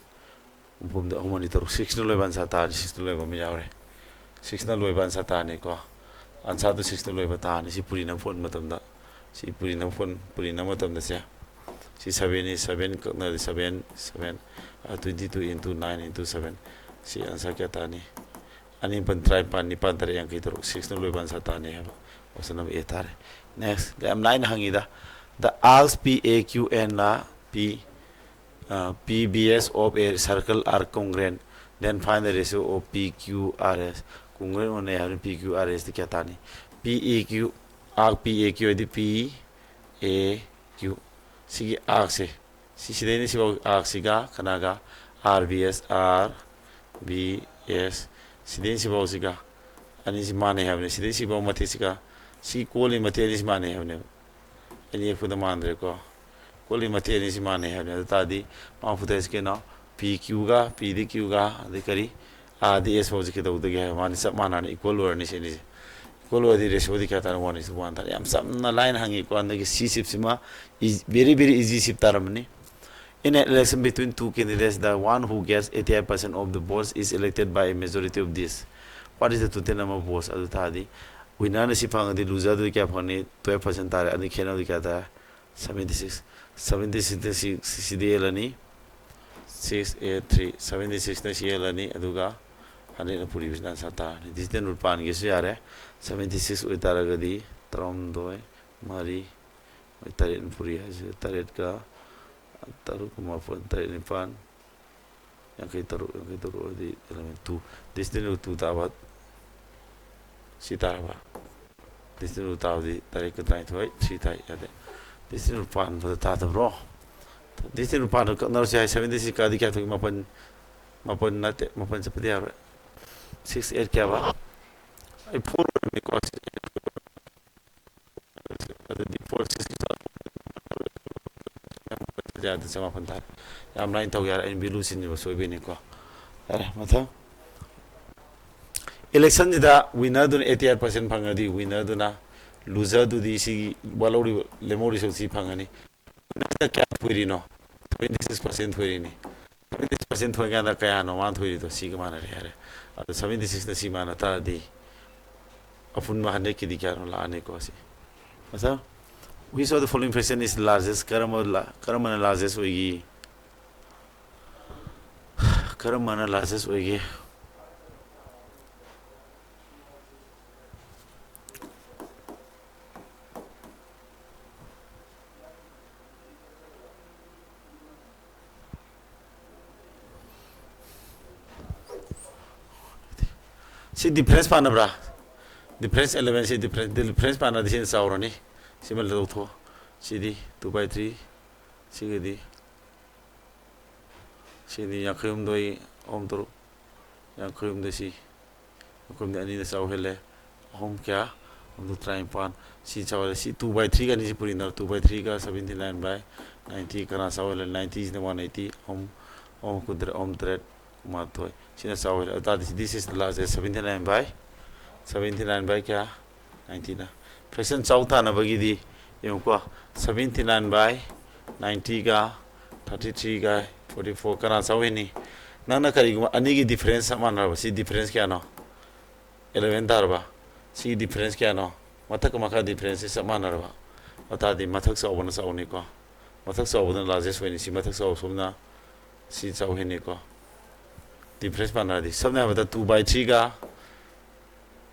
ꯍꯨꯝꯐꯨ ꯍꯨꯝꯗꯣꯏ, ꯑꯍꯨꯝ ꯑꯅꯤ ꯇꯔꯨꯛ, six ꯅ ꯂꯣꯏꯕ answer ꯇꯥꯔꯅꯤ, six ꯅ ꯂꯣꯏꯕ ꯑꯃ ꯌꯥꯎꯔꯦ꯫ Six ꯅ ꯂꯣꯏꯕ answer ꯇꯥꯔꯅꯤꯀꯣ꯫ Answer ꯗꯨ six ꯅ ꯂꯣꯏꯕ ꯇꯥꯔꯅꯤ꯫ ꯁꯤ ꯄꯨꯔꯤꯅ ꯐꯣꯟ ꯃꯇꯝꯗ, ꯁꯤ ꯄꯨꯔꯤꯅ ꯐꯣꯟ, ꯄꯨꯔꯤꯅ ꯃꯇꯝꯗ ꯁꯦ, ꯁꯤ seven ꯅꯤ, seven ꯀꯛꯅꯔꯗꯤ seven, seven, ꯑ, twenty two into nine into seven꯫ ꯁꯤ answer ꯀꯌꯥ ꯇꯥꯔꯅꯤ? ꯑꯅꯤ ꯃꯥꯄꯟ ꯇꯔꯥꯅꯤꯄꯥꯟ, ꯅꯤꯄꯥꯟ ꯇꯔꯦꯠ ꯌꯥꯡꯈꯩ ꯇꯔꯨꯛ, six ꯅ ꯂꯣꯏꯕ answer ꯇꯥꯔꯅꯤ ꯍꯥꯏꯕ꯫ Option number A ꯇꯥꯔꯦ꯫ Next, ꯌꯥꯝ ꯂꯥꯏꯅ ꯍꯪꯉꯤꯗ꯫ The arcs P A Q N ꯂ P P B S of a circle are congruent, then find the ratio of P Q R S. Congruent ꯑꯣꯏꯅꯩ ꯍꯥꯏꯕꯅꯤ꯫ P Q R S T ꯀꯌꯥ ꯇꯥꯅꯤ? P A Q, arc P A Q ꯍꯥꯏꯗꯤ P A Q, ꯁꯤꯒꯤ arc ꯁꯦ, ꯁꯤ ꯁꯤꯗꯩꯅ ꯁꯤꯐꯥꯎ arc ꯁꯤꯒ ꯀꯅꯥꯒ? R B S, R B S, ꯁꯤꯗꯩꯅ ꯁꯤꯐꯥꯎꯁꯤꯒ ꯑꯅꯤꯁꯤ ꯃꯥꯟꯅꯩ ꯍꯥꯏꯕꯅꯤ꯫ ꯁꯤꯗꯩ ꯁꯤꯐꯥꯎ ꯃꯇꯦꯛꯁꯤꯒ ꯁꯤ ꯀꯣꯜꯂꯤ ꯃꯇꯦꯛ ꯑꯅꯤꯁꯤ ꯃꯥꯟꯅꯩ ꯍꯥꯏꯕꯅꯦꯕ꯫ ꯑꯅꯤ ꯌꯦꯛꯄꯗ ꯃꯥꯟꯗ꯭ꯔꯦꯀꯣ꯫ ꯀꯣꯜꯂꯤ ꯃꯇꯦꯛ ꯑꯅꯤꯁꯤ ꯃꯥꯟꯅꯩ ꯍꯥꯏꯕꯅꯤ꯫ ꯑꯗꯨ ꯇꯥꯔꯗꯤ ꯃꯥ ꯐꯨꯗꯣꯏꯁꯤ ꯀꯩꯅꯣ? P Q ꯒ, P ꯗꯤ Q ꯒ, ꯑꯗꯩ ꯀꯔꯤ? R ꯗꯤ S ꯐꯥꯎꯁꯤ ꯀꯩꯗꯧꯗꯒꯦ ꯍꯥꯏꯕ? ꯃꯥꯅꯤ ꯆꯞ ꯃꯥꯟꯅꯅ equal ꯑꯣꯏꯔꯅꯤ ꯁꯤ ꯑꯅꯤꯁꯦ꯫ Equal ꯑꯣꯏꯔꯗꯤ ratio ꯗꯤ ꯀꯌꯥ ꯇꯥꯔꯦ? One is to one ꯇꯥꯔꯦ꯫ ꯌꯥꯝ ꯆꯝꯅ line ꯍꯪꯉꯤꯀꯣ꯫ ꯍꯟꯗꯛꯀꯤ C shape ꯁꯤꯃ is very, very easy shape ꯇꯥꯔꯝꯃꯅꯤ꯫ In an election between two candidates, the one who gets eighty-five percent of the votes is elected by a majority of this. What is the total number of votes? ꯑꯗꯨ ꯇꯥꯔꯗꯤ winner ꯅ ꯁꯤ ꯐꯪꯉꯗꯤ loser ꯗꯨꯗꯤ ꯀꯌꯥ ꯐꯪꯅꯤ? Twelve percent ꯇꯥꯔꯦ꯫ ꯑꯅꯤ ꯈꯦꯠꯅꯕꯗꯤ ꯀꯌꯥ ꯇꯥꯔꯦ? Seventy six꯫ Seventy six ꯅ ꯁꯤ, ꯁꯤ, ꯁꯤꯗ ꯌꯦꯜꯂꯅꯤ꯫ Six eight three꯫ Seventy six ꯅ ꯁꯤ ꯌꯦꯜꯂꯅꯤ꯫ ꯑꯗꯨꯒ hundred ꯅ ꯄꯨꯔꯤꯕꯁꯤꯅ answer ꯇꯥꯔꯅꯤ꯫ Decision rule ꯄꯥꯟꯒꯦꯁꯨ ꯌꯥꯔꯦ꯫ Seventy six ꯑꯣꯏꯇꯥꯔꯒꯗꯤ ꯇꯔꯥꯍꯨꯝꯗꯣꯏ, ꯃꯔꯤ, ꯃꯣꯏ ꯇꯔꯦꯠ ꯄꯨꯔꯤ ꯍꯥꯏꯁꯦ, ꯇꯔꯦꯠꯀ ꯇꯔꯨꯛꯀ ꯃꯥꯄꯟ, ꯇꯔꯦꯠ ꯅꯤꯄꯥꯟ, ꯌꯥꯡꯈꯩ ꯇꯔꯨꯛ, ꯌꯥꯡꯈꯩ ꯇꯔꯨꯛ ꯑꯣꯏꯔꯗꯤ eleven two, decision rule two ꯇꯥꯕ꯫ ꯁꯤ ꯇꯥꯔꯕ? Decision rule ꯇꯥꯕꯗꯤ ꯇꯔꯦꯠꯀ ꯇꯔꯥꯅꯤꯊꯣꯏ, three ꯇꯥꯏ꯫ ꯌꯥꯗꯦ꯫ Decision rule ꯄꯥꯟꯕꯗ ꯇꯥꯗꯕ꯭ꯔꯣ? Decision rule ꯄꯥꯟꯕꯗ ꯀꯛꯅꯔꯁꯨ ꯌꯥꯏ꯫ Seventy six ꯀꯛꯑꯗꯤ ꯀꯌꯥ ꯊꯣꯛꯏ? ꯃꯥꯄꯟ꯫ ꯃꯥꯄꯟ ꯅꯠꯇꯦ, ꯃꯥꯄꯟ ꯆꯠꯄꯗꯤ ꯌꯥꯔꯣꯏ꯫ Six eight ꯀꯌꯥꯕ? ꯑꯩ four ꯑꯣꯏꯔꯝꯃꯤꯀꯣ꯫ ꯑꯗꯨꯗꯤ four six ꯌꯥꯗ ꯆꯃꯥꯄꯟ ꯇꯥꯔꯦ꯫ ꯌꯥꯝ line ꯇꯧ ꯌꯥꯔꯦ꯫ ꯑꯩꯅ value ꯁꯤꯟꯈꯤꯕ ꯁꯣꯏꯕꯩꯅꯤꯀꯣ꯫ ꯌꯥꯔꯦ, ꯃꯊꯪ꯫ Election ꯁꯤꯗ winner ꯗꯨꯅ eighty eight percent ꯐꯪꯉꯗꯤ, winner ꯗꯨꯅ, loser ꯗꯨꯗꯤ ꯁꯤꯒꯤ ꯋꯥꯠꯍꯧꯔꯤꯕ, ꯂꯦꯝꯍꯧꯔꯤ ꯁꯔꯨꯛꯁꯤ ꯐꯪꯉꯅꯤ꯫ Winner ꯁꯤꯅ ꯀꯌꯥ ꯊꯣꯏꯔꯤꯅꯣ? Twenty six percent ꯊꯣꯏꯔꯤꯅꯤ꯫ Twenty six percent ꯊꯣꯏꯀꯥꯟꯗ ꯀꯌꯥꯅꯣ ꯃꯥꯅ ꯊꯣꯏꯔꯤꯗꯣ? ꯁꯤꯒ ꯃꯥꯟꯅꯔꯦ ꯌꯥꯔꯦ꯫ ꯑꯗꯣ seventy six ꯅ ꯁꯤ ꯃꯥꯟꯅ ꯇꯥꯔꯗꯤ ꯑꯄꯨꯟꯕ hundred ꯀꯤꯗꯤ ꯀꯌꯥꯅꯣ ꯂꯥꯛꯑꯅꯤꯀꯣ ꯁꯤ꯫ ꯃꯊꯪ, which of the following fraction is largest? ꯀꯔꯝꯕ ꯂꯥ-, ꯀꯔꯝꯕꯅ largest ꯑꯣꯏꯒꯦ? ꯀꯔꯝꯕꯅ largest ꯑꯣꯏꯒꯦ? ꯁꯤ difference ꯄꯥꯟꯅꯕ꯭ꯔꯥ? Difference eleven, ꯁꯤ difference, difference ꯄꯥꯟꯅꯗꯤ ꯁꯤꯅ ꯆꯥꯎꯔꯅꯤ꯫ ꯁꯤꯃ ꯂꯧꯊꯣꯛ꯫ ꯁꯤꯗꯤ two by three, ꯁꯤꯒꯤꯗꯤ, ꯁꯤꯗꯤ ꯌꯥꯡꯈꯩ ꯍꯨꯝꯗꯣꯏ, ꯑꯍꯨꯝ ꯇꯔꯨꯛ, ꯌꯥꯡꯈꯩ ꯍꯨꯝꯗꯣꯏ꯫ ꯁꯤ ꯌꯥꯡꯈꯩ ꯍꯨꯝꯗꯣꯏ ꯑꯅꯤꯅ ꯆꯥꯎ ꯍꯦꯜꯂꯦ꯫ ꯑꯍꯨꯝ ꯀꯌꯥ? ꯑꯍꯨꯝꯗꯨ ꯇꯔꯥꯅꯤꯄꯥꯟ꯫ ꯁꯤ ꯆꯥꯎꯔꯦ꯫ ꯁꯤ two by three ꯒ ꯑꯅꯤꯁꯤ ꯄꯨꯔꯤꯅ, two by three ꯒ seventy nine by ninety ꯀꯅꯥ ꯆꯥꯎ ꯍꯦꯜꯂꯦ? Ninety ꯁꯤꯅ one eighty, ꯑꯍꯨꯝ, ꯑꯍꯨꯝ ꯀꯨꯟꯇꯔꯦꯠ, ꯑꯍꯨꯝ ꯇꯔꯦꯠ, ꯀꯨꯟꯃꯥꯊꯣꯏ꯫ ꯁꯤꯅ ꯆꯥꯎ ꯍꯦꯜꯂꯦ꯫ ꯑꯗꯨ ꯇꯥꯔꯗꯤ this is the last, seventy nine by, seventy nine by ꯀꯌꯥ? Ninety ꯅ꯫ Fraction ꯆꯥꯎ ꯇꯥꯅꯕꯒꯤꯗꯤ ꯌꯦꯡꯉꯨꯀꯣ, seventy nine by ninety ꯒ thirty three ꯒ forty four ꯀꯅꯥ ꯆꯥꯎ ꯍꯦꯟꯅꯤ? ꯅꯪꯅ ꯀꯔꯤꯒꯨꯝꯕ ꯑꯅꯤꯒꯤ difference ꯆꯞ ꯃꯥꯟꯅꯔꯕ, ꯁꯤ difference ꯀꯌꯥꯅꯣ? Eleven ꯇꯥꯔꯕ? ꯁꯤꯒꯤ difference ꯀꯌꯥꯅꯣ? ꯃꯊꯛꯀ ꯃꯈꯥ difference ꯁꯤ ꯆꯞ ꯃꯥꯟꯅꯔꯕ? ꯑꯗꯨ ꯇꯥꯔꯗꯤ ꯃꯊꯛ ꯆꯥꯎꯕꯅ ꯆꯥꯎꯅꯤꯀꯣ꯫ ꯃꯊꯛ ꯆꯥꯎꯕꯗꯨꯅ largest ꯑꯣꯏꯅꯤ꯫ ꯁꯤ ꯃꯊꯛ ꯆꯥꯎꯕ ꯁꯣꯝꯅ ꯁꯤ ꯆꯥꯎ ꯍꯦꯟꯅꯤꯀꯣ꯫ Difference ꯃꯥꯟꯅꯔꯗꯤ, ꯁꯝꯅ ꯍꯥꯏꯔꯕꯗ two by three ꯒ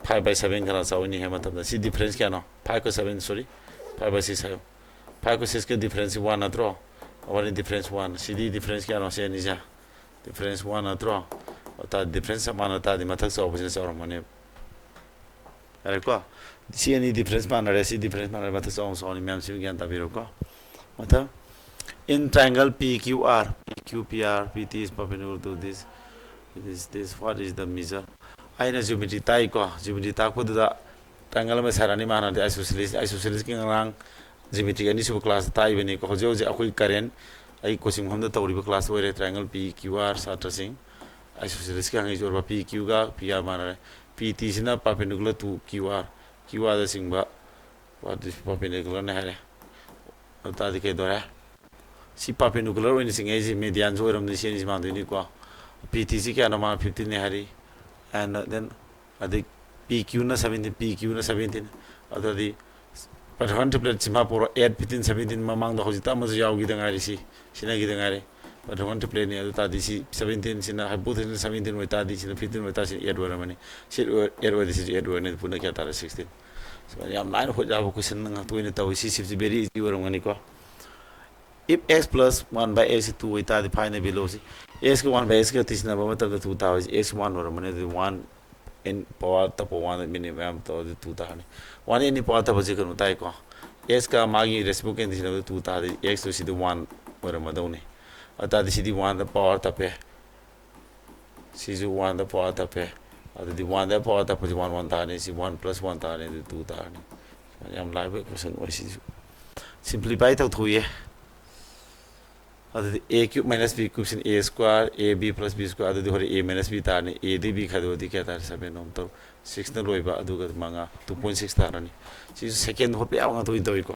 five by seven ꯀꯅꯥ ꯆꯥꯎꯏꯅꯤ ꯍꯥꯏꯕ ꯃꯇꯝꯗ, ꯁꯤ difference ꯀꯌꯥꯅꯣ? Five ꯀ seven, sorry, five by six ꯍꯥꯏꯌꯣ꯫ Five ꯀ six ꯀ difference ꯁꯤ one ꯅꯠꯇ꯭ꯔꯣ? ꯑꯋꯥꯅꯤ difference one꯫ ꯁꯤꯗꯤ difference ꯀꯌꯥꯅꯣ? ꯁꯤ ꯑꯅꯤꯁꯦ difference one ꯅꯠꯇ꯭ꯔꯣ? ꯑꯗꯨ ꯇꯥꯔꯗꯤ difference ꯆꯞ ꯃꯥꯟꯅ ꯇꯥꯔꯗꯤ ꯃꯊꯛ ꯆꯥꯎꯕꯁꯤꯅ ꯆꯥꯎꯔꯝꯒꯅꯦꯕ꯫ ꯌꯥꯔꯦꯀꯣ? ꯁꯤ ꯑꯅꯤ difference ꯃꯥꯟꯅꯔꯦ, ꯁꯤ difference ꯃꯥꯟꯅꯔꯦ, ꯃꯊꯛ ꯆꯥꯎꯅ ꯆꯥꯎꯅꯤ꯫ ꯃꯌꯥꯝꯁꯤ ꯒ꯭ꯌꯥꯟ ꯇꯥꯕꯤꯔꯣꯀꯣ꯫ ꯃꯊꯪ, in triangle P Q R, P Q P R, P T is perpendicular to this, this, this, what is the measure? ꯑꯩꯅ geometry ꯇꯥꯛꯏꯀꯣ, geometry ꯇꯥꯛꯄꯗꯨꯗ triangle ꯑꯃ ꯁꯥꯔꯛꯑꯅꯤ꯫ ꯃꯥꯟꯅꯗꯦ, isosceles, isoscelesꯀꯤ ꯉꯔꯥꯡ geometry ꯑꯅꯤꯁꯨꯕ class ꯇꯥꯛꯏꯕꯅꯤꯀꯣ꯫ ꯍꯧꯖꯤꯛ ꯍꯧꯖꯤꯛ ꯑꯩꯈꯣꯏ current ꯑꯩ coaching ꯃꯐꯝꯗ ꯇꯧꯔꯤꯕ class ꯑꯣꯏꯔꯦ꯫ Triangle P Q R ꯁꯥꯇ꯭ꯔꯁꯤꯡ, isoscelesꯀꯤ ꯍꯪꯉꯛꯏꯁꯦ ꯑꯣꯏꯔꯕ, P Q ꯒ P R ꯃꯥꯟꯅꯔꯦ꯫ P T ꯁꯤꯅ perpendicular to Q R, Q R ꯗ ꯆꯤꯡꯕ, what is perpendicularꯅꯦ ꯍꯥꯏꯔꯦ꯫ ꯑꯗꯨ ꯇꯥꯔꯗꯤ ꯀꯩꯗꯧꯔꯦ? ꯁꯤ perpendicular ꯑꯣꯏꯅ ꯆꯤꯡꯉꯛꯏꯁꯦ, medianꯁꯨ ꯑꯣꯏꯔꯝꯅꯤ꯫ ꯁꯤ ꯑꯅꯤꯁꯤ ꯃꯥꯟꯗꯣꯏꯅꯤꯀꯣ꯫ P T ꯁꯤ ꯀꯌꯥꯅꯣ? ꯃꯥ fifteen ꯅꯦ ꯍꯥꯏꯔꯤ꯫ And then, ꯑꯗꯩ P Q ꯅ seventeen, P Q ꯅ seventeen꯫ ꯑꯗꯨꯗꯤ Pythagorean triplet ꯁꯤꯃ ꯄꯨꯔꯣ, eight, fifteen, seventeen꯫ ꯃꯃꯥꯡꯗ ꯍꯧꯖꯤꯛꯇ ꯑꯃꯁꯨ ꯌꯥꯎꯈꯤꯗ ꯉꯥꯏꯔꯤ, ꯁꯤ ꯁꯤꯟꯅꯈꯤꯗ ꯉꯥꯏꯔꯤ꯫ Pythagorean tripletꯅꯤ꯫ ꯑꯗꯨ ꯇꯥꯔꯗꯤ ꯁꯤ seventeen ꯁꯤꯅ, hypotenuse seventeen ꯑꯣꯏꯇꯥꯔꯗꯤ, ꯁꯤꯅ fifteen ꯑꯣꯏꯇꯥꯔꯗꯤ, ꯁꯤ eight ꯑꯣꯏꯔꯝꯃꯅꯤ꯫ ꯁꯤ eight ꯑꯣꯏꯔꯗꯤ, ꯁꯤꯁꯨ eight ꯑꯣꯏꯔꯅꯤ꯫ ꯄꯨꯟꯅ ꯀꯌꯥ ꯇꯥꯔꯦ? Sixteen꯫ ꯁꯨꯃꯥꯏꯅ ꯌꯥꯝ ꯂꯥꯏꯅ ꯍꯣꯠ ꯌꯥꯕ question ꯉꯥꯛꯇ ꯑꯣꯏꯅ ꯇꯧꯏ꯫ ꯁꯤ ꯁꯤꯞꯁꯤ very easy ꯑꯣꯏꯔꯝꯒꯅꯤꯀꯣ꯫ If x plus one by x two ꯑꯣꯏꯇꯥꯔꯗꯤ, find the value ꯁꯤ꯫ X ꯀ one by x ꯀ ꯇꯤꯁꯤꯟꯅꯕ ꯃꯇꯝꯗ two ꯇꯥꯕꯁꯤ, x one ꯑꯣꯏꯔꯝꯃꯅꯤ꯫ ꯑꯗꯨꯗꯤ one, ꯑꯦꯟ ꯄꯋꯥꯔ ꯇꯞꯄ ꯋꯥꯟꯗ ꯃꯤꯅꯤꯠ ꯃꯌꯥꯝ ꯇꯧꯔꯗꯤ ꯇꯨ ꯇꯥꯔꯅꯤ꯫ ꯋꯥꯟ ꯑꯦꯟ ꯄꯋꯥꯔ ꯇꯞꯄꯁꯦ ꯀꯩꯅꯣ ꯇꯥꯏꯀꯣ, ꯑꯦꯁꯀ ꯃꯥꯒꯤ ꯔꯦꯁꯤꯄ꯭ꯔꯣꯀꯦꯜ ꯏꯟꯗꯤꯁꯤꯅ ꯇꯨ ꯇꯥꯔꯗꯤ ꯑꯦꯛꯁꯇꯨ ꯁꯤꯗꯤ ꯋꯥꯟ ꯑꯣꯏꯔꯝꯃꯗꯧꯅꯤ꯫ ꯑꯗꯨ ꯇꯥꯔꯗꯤ ꯁꯤꯗꯤ ꯋꯥꯟꯗ ꯄꯋꯥꯔ ꯇꯞꯄꯦ, ꯁꯤꯁꯨ ꯋꯥꯟꯗ ꯄꯋꯥꯔ ꯇꯞꯄꯦ꯫ ꯑꯗꯨꯗꯤ ꯋꯥꯟꯗ ꯄꯋꯥꯔ ꯇꯞꯄꯁꯤ ꯋꯥꯟ ꯋꯥꯟ ꯇꯥꯔꯅꯤ, ꯁꯤ ꯋꯥꯟ ꯄ꯭ꯂꯁ ꯋꯥꯟ ꯇꯥꯔꯅꯤ, ꯑꯗꯨ ꯇꯨ ꯇꯥꯔꯅꯤ꯫ ꯌꯥꯝ ꯂꯥꯏꯕ ꯏꯀ꯭ꯋꯦꯁꯟ ꯑꯣꯏ ꯁꯤꯁꯨ꯫ ꯁꯤꯝꯄ꯭ꯂꯤꯐꯥꯏ ꯇꯧꯊꯣꯛꯏꯌꯦ꯫ ꯑꯗꯨꯗꯤ a cube minus b cube ꯁꯤꯅ a square, a b plus b square, ꯑꯗꯨꯗꯤ ꯍꯣꯔꯦꯟ a minus b ꯇꯥꯔꯅꯤ꯫ A ꯗꯤ b ꯈꯥꯏꯗꯣꯛꯑꯗꯤ ꯀꯌꯥ ꯇꯥꯔꯦ? ꯁꯚꯦꯟ ꯑꯍꯨꯝ ꯇꯔꯨꯛ, ꯁꯤꯛꯁꯅ ꯂꯣꯏꯕ, ꯑꯗꯨꯒ ꯃꯉꯥ, two point six ꯇꯥꯔꯅꯤ꯫ ꯁꯤꯁꯨ ꯁꯦꯀꯦꯟ ꯍꯣꯠꯄ ꯌꯥꯕ ꯉꯥꯛꯇ ꯑꯣꯏꯅ ꯇꯧꯏꯀꯣ꯫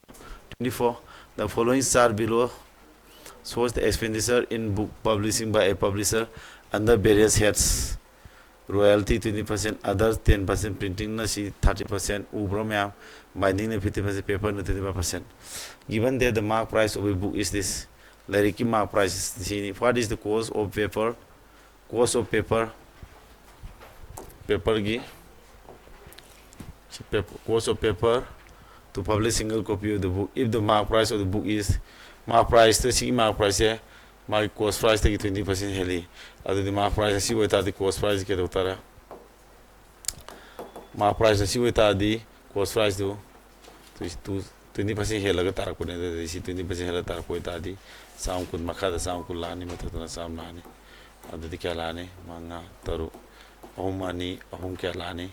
Twenty four, the following chart below shows the expenditure in book publishing by a publisher under various heads: royalty twenty percent, others ten percent, printingꯅ ꯁꯤ thirty percent, ꯎꯕ꯭ꯔꯣ ꯃꯌꯥꯝ? Bindingꯅ fifty percent, paperꯅ twenty five percent꯫ Given that the mark price of a book is this, ꯂꯥꯏꯔꯤꯛꯀꯤ mark price ꯁꯤꯅꯤ꯫ What is the cost of paper? Cost of paper, paperꯒꯤ, cost of paper to publish single copy of the book if the mark price of the book is, mark priceꯇ, ꯁꯤꯒꯤ mark priceꯁꯦ ꯃꯥꯒꯤ cost priceꯇꯒꯤ twenty percent ꯍꯦꯜꯂꯤ꯫ ꯑꯗꯨꯗꯤ mark price ꯑꯁꯤ ꯑꯣꯏꯇꯥꯔꯗꯤ cost price ꯀꯩꯗꯧ ꯇꯥꯔꯦ? Mark price ꯑꯁꯤ ꯑꯣꯏꯇꯥꯔꯗꯤ cost priceꯇꯨ ꯇꯨ, twenty percent ꯍꯦꯜꯂꯒ ꯇꯥꯔꯛꯄꯅꯦ꯫ ꯑꯗꯨꯗꯤ ꯁꯤ twenty percent ꯍꯦꯜꯂꯒ ꯇꯥꯔꯛꯄ ꯑꯣꯏꯇꯥꯔꯗꯤ ꯆꯥꯝꯃ ꯀꯨꯟ, ꯃꯈꯥꯗ ꯆꯥꯝꯃ ꯀꯨꯟ ꯂꯥꯛꯑꯅꯤ, ꯃꯊꯛꯇꯅ ꯆꯥꯝꯃ ꯂꯥꯛꯑꯅꯤ꯫ ꯑꯗꯨꯗꯤ ꯀꯌꯥ ꯂꯥꯛꯑꯅꯤ? ꯃꯉꯥ, ꯇꯔꯨꯛ, ꯑꯍꯨꯝ, ꯑꯅꯤ, ꯑꯍꯨꯝ ꯀꯌꯥ ꯂꯥꯛꯑꯅꯤ?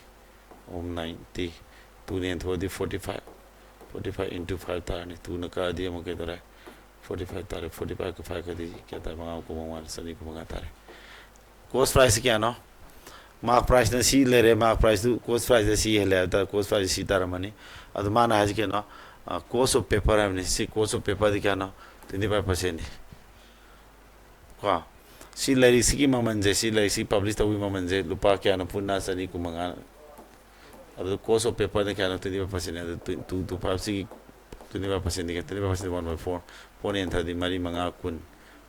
ꯑꯍꯨꯝ ninety, ꯇꯨꯅ ꯌꯦꯟꯊꯣꯛꯑꯗꯤ forty five, forty five into five ꯇꯥꯔꯅꯤ꯫ ꯇꯨꯅ ꯀꯛꯑꯗꯤ ꯑꯃꯨꯛ ꯀꯩꯗꯧꯔꯦ? Forty five ꯇꯥꯔꯦ꯫ Forty five ꯀ five ꯀꯗꯤ ꯀꯌꯥ ꯇꯥꯔꯦ? ꯃꯉꯥ ꯀꯨꯟꯃꯉꯥ, ꯆꯅꯤ ꯀꯨꯟꯃꯉꯥ ꯇꯥꯔꯦ꯫ Cost price ꯀꯌꯥꯅꯣ? Mark priceꯅ ꯁꯤ ꯂꯩꯔꯦ, mark priceꯇꯨ cost priceꯇ ꯁꯤ ꯍꯦꯜꯂꯦ ꯍꯥꯏꯕ ꯇꯥꯔꯦ, cost price ꯁꯤ ꯇꯥꯔꯝꯃꯅꯤ꯫ ꯑꯗꯨ ꯃꯥꯅ ꯍꯥꯏꯁꯤ ꯀꯩꯅꯣ? ꯑ, cost of paper ꯍꯥꯏꯕꯅꯤ꯫ ꯁꯤ cost of paperꯗꯤ ꯀꯌꯥꯅꯣ? Twenty five percentꯅꯤ꯫ ꯀꯣ, ꯁꯤ ꯂꯥꯏꯔꯤꯛꯁꯤꯒꯤ ꯃꯃꯜꯁꯦ, ꯁꯤ ꯂꯥꯏꯔꯤꯛꯁꯤ publish ꯇꯧꯕꯒꯤ ꯃꯃꯜꯁꯦ ꯂꯨꯄꯥ ꯀꯌꯥꯅꯣ? ꯄꯨꯟꯅ ꯆꯅꯤ ꯀꯨꯟꯃꯉꯥ꯫ ꯑꯗꯨ cost of paperꯅ ꯀꯌꯥꯅꯣ? Twenty five percentꯅꯤ꯫ ꯑꯗꯨ two two five ꯁꯤꯒꯤ twenty five percentꯗꯤ ꯀꯌꯥ? Twenty five percent one by four, four ꯌꯦꯟꯊꯔꯗꯤ ꯃꯔꯤ ꯃꯉꯥ ꯀꯨꯟ,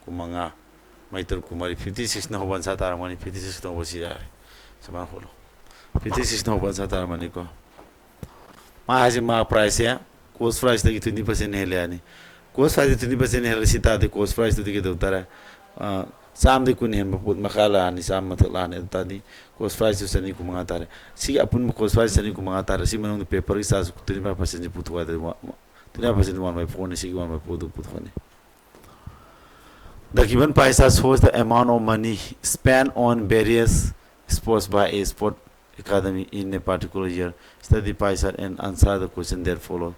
ꯀꯨꯟꯃꯉꯥ, ꯃꯩ ꯇꯔꯨꯛ ꯀꯨꯟꯃꯔꯤ, fifty sixꯅ ꯍꯧꯕ ꯑꯟꯁꯥ ꯇꯥꯔꯝꯒꯅꯤ꯫ Fifty six ꯍꯧꯕ ꯁꯤ ꯌꯥꯔꯦ꯫ ꯁꯨꯃꯥꯏꯅ ꯍꯣꯠꯂꯣ꯫ Fifty sixꯅ ꯍꯧꯕ ꯑꯟꯁꯥ ꯇꯥꯔꯝꯃꯅꯤꯀꯣ꯫ ꯃꯥ ꯍꯥꯏꯁꯦ mark priceꯁꯦ, cost priceꯇꯒꯤ twenty percent ꯍꯦꯜꯂꯦ ꯍꯥꯏꯅꯤ꯫ Cost priceꯇꯒꯤ twenty percent ꯍꯦꯜꯂꯦ ꯁꯤ ꯇꯥꯔꯗꯤ cost priceꯇꯨꯗꯤ ꯀꯩꯗꯧ ꯇꯥꯔꯦ? ꯑ, ꯆꯥꯝꯃꯗꯒꯤ ꯀꯨꯟ ꯍꯦꯟꯕ ꯄꯣꯠ ꯃꯈꯥ ꯂꯥꯛꯑꯅꯤ, ꯆꯥꯝꯃ ꯃꯊꯛ ꯂꯥꯛꯑꯅꯤ, ꯑꯗꯨ ꯇꯥꯔꯗꯤ cost price ꯁꯨ ꯆꯅꯤ ꯀꯨꯟꯃꯉꯥ ꯇꯥꯔꯦ꯫ ꯁꯤꯒꯤ ꯑꯄꯨꯟꯕ cost price ꯆꯅꯤ ꯀꯨꯟꯃꯉꯥ ꯇꯥꯔꯦ꯫ ꯁꯤ ꯃꯅꯨꯡꯗ paper ꯒꯤ charge twenty five percent ꯁꯤ ꯄꯨꯊꯣꯛꯑꯗꯤ ꯋꯥ-, twenty five percent one by four ꯅꯤ, ꯁꯤꯒꯤ one by four do ꯄꯨꯊꯣꯛꯑꯅꯤ꯫ The given pie chart shows the amount of money spent on various sports by a sport academy in a particular year. Study pie chart and answer the question that follow.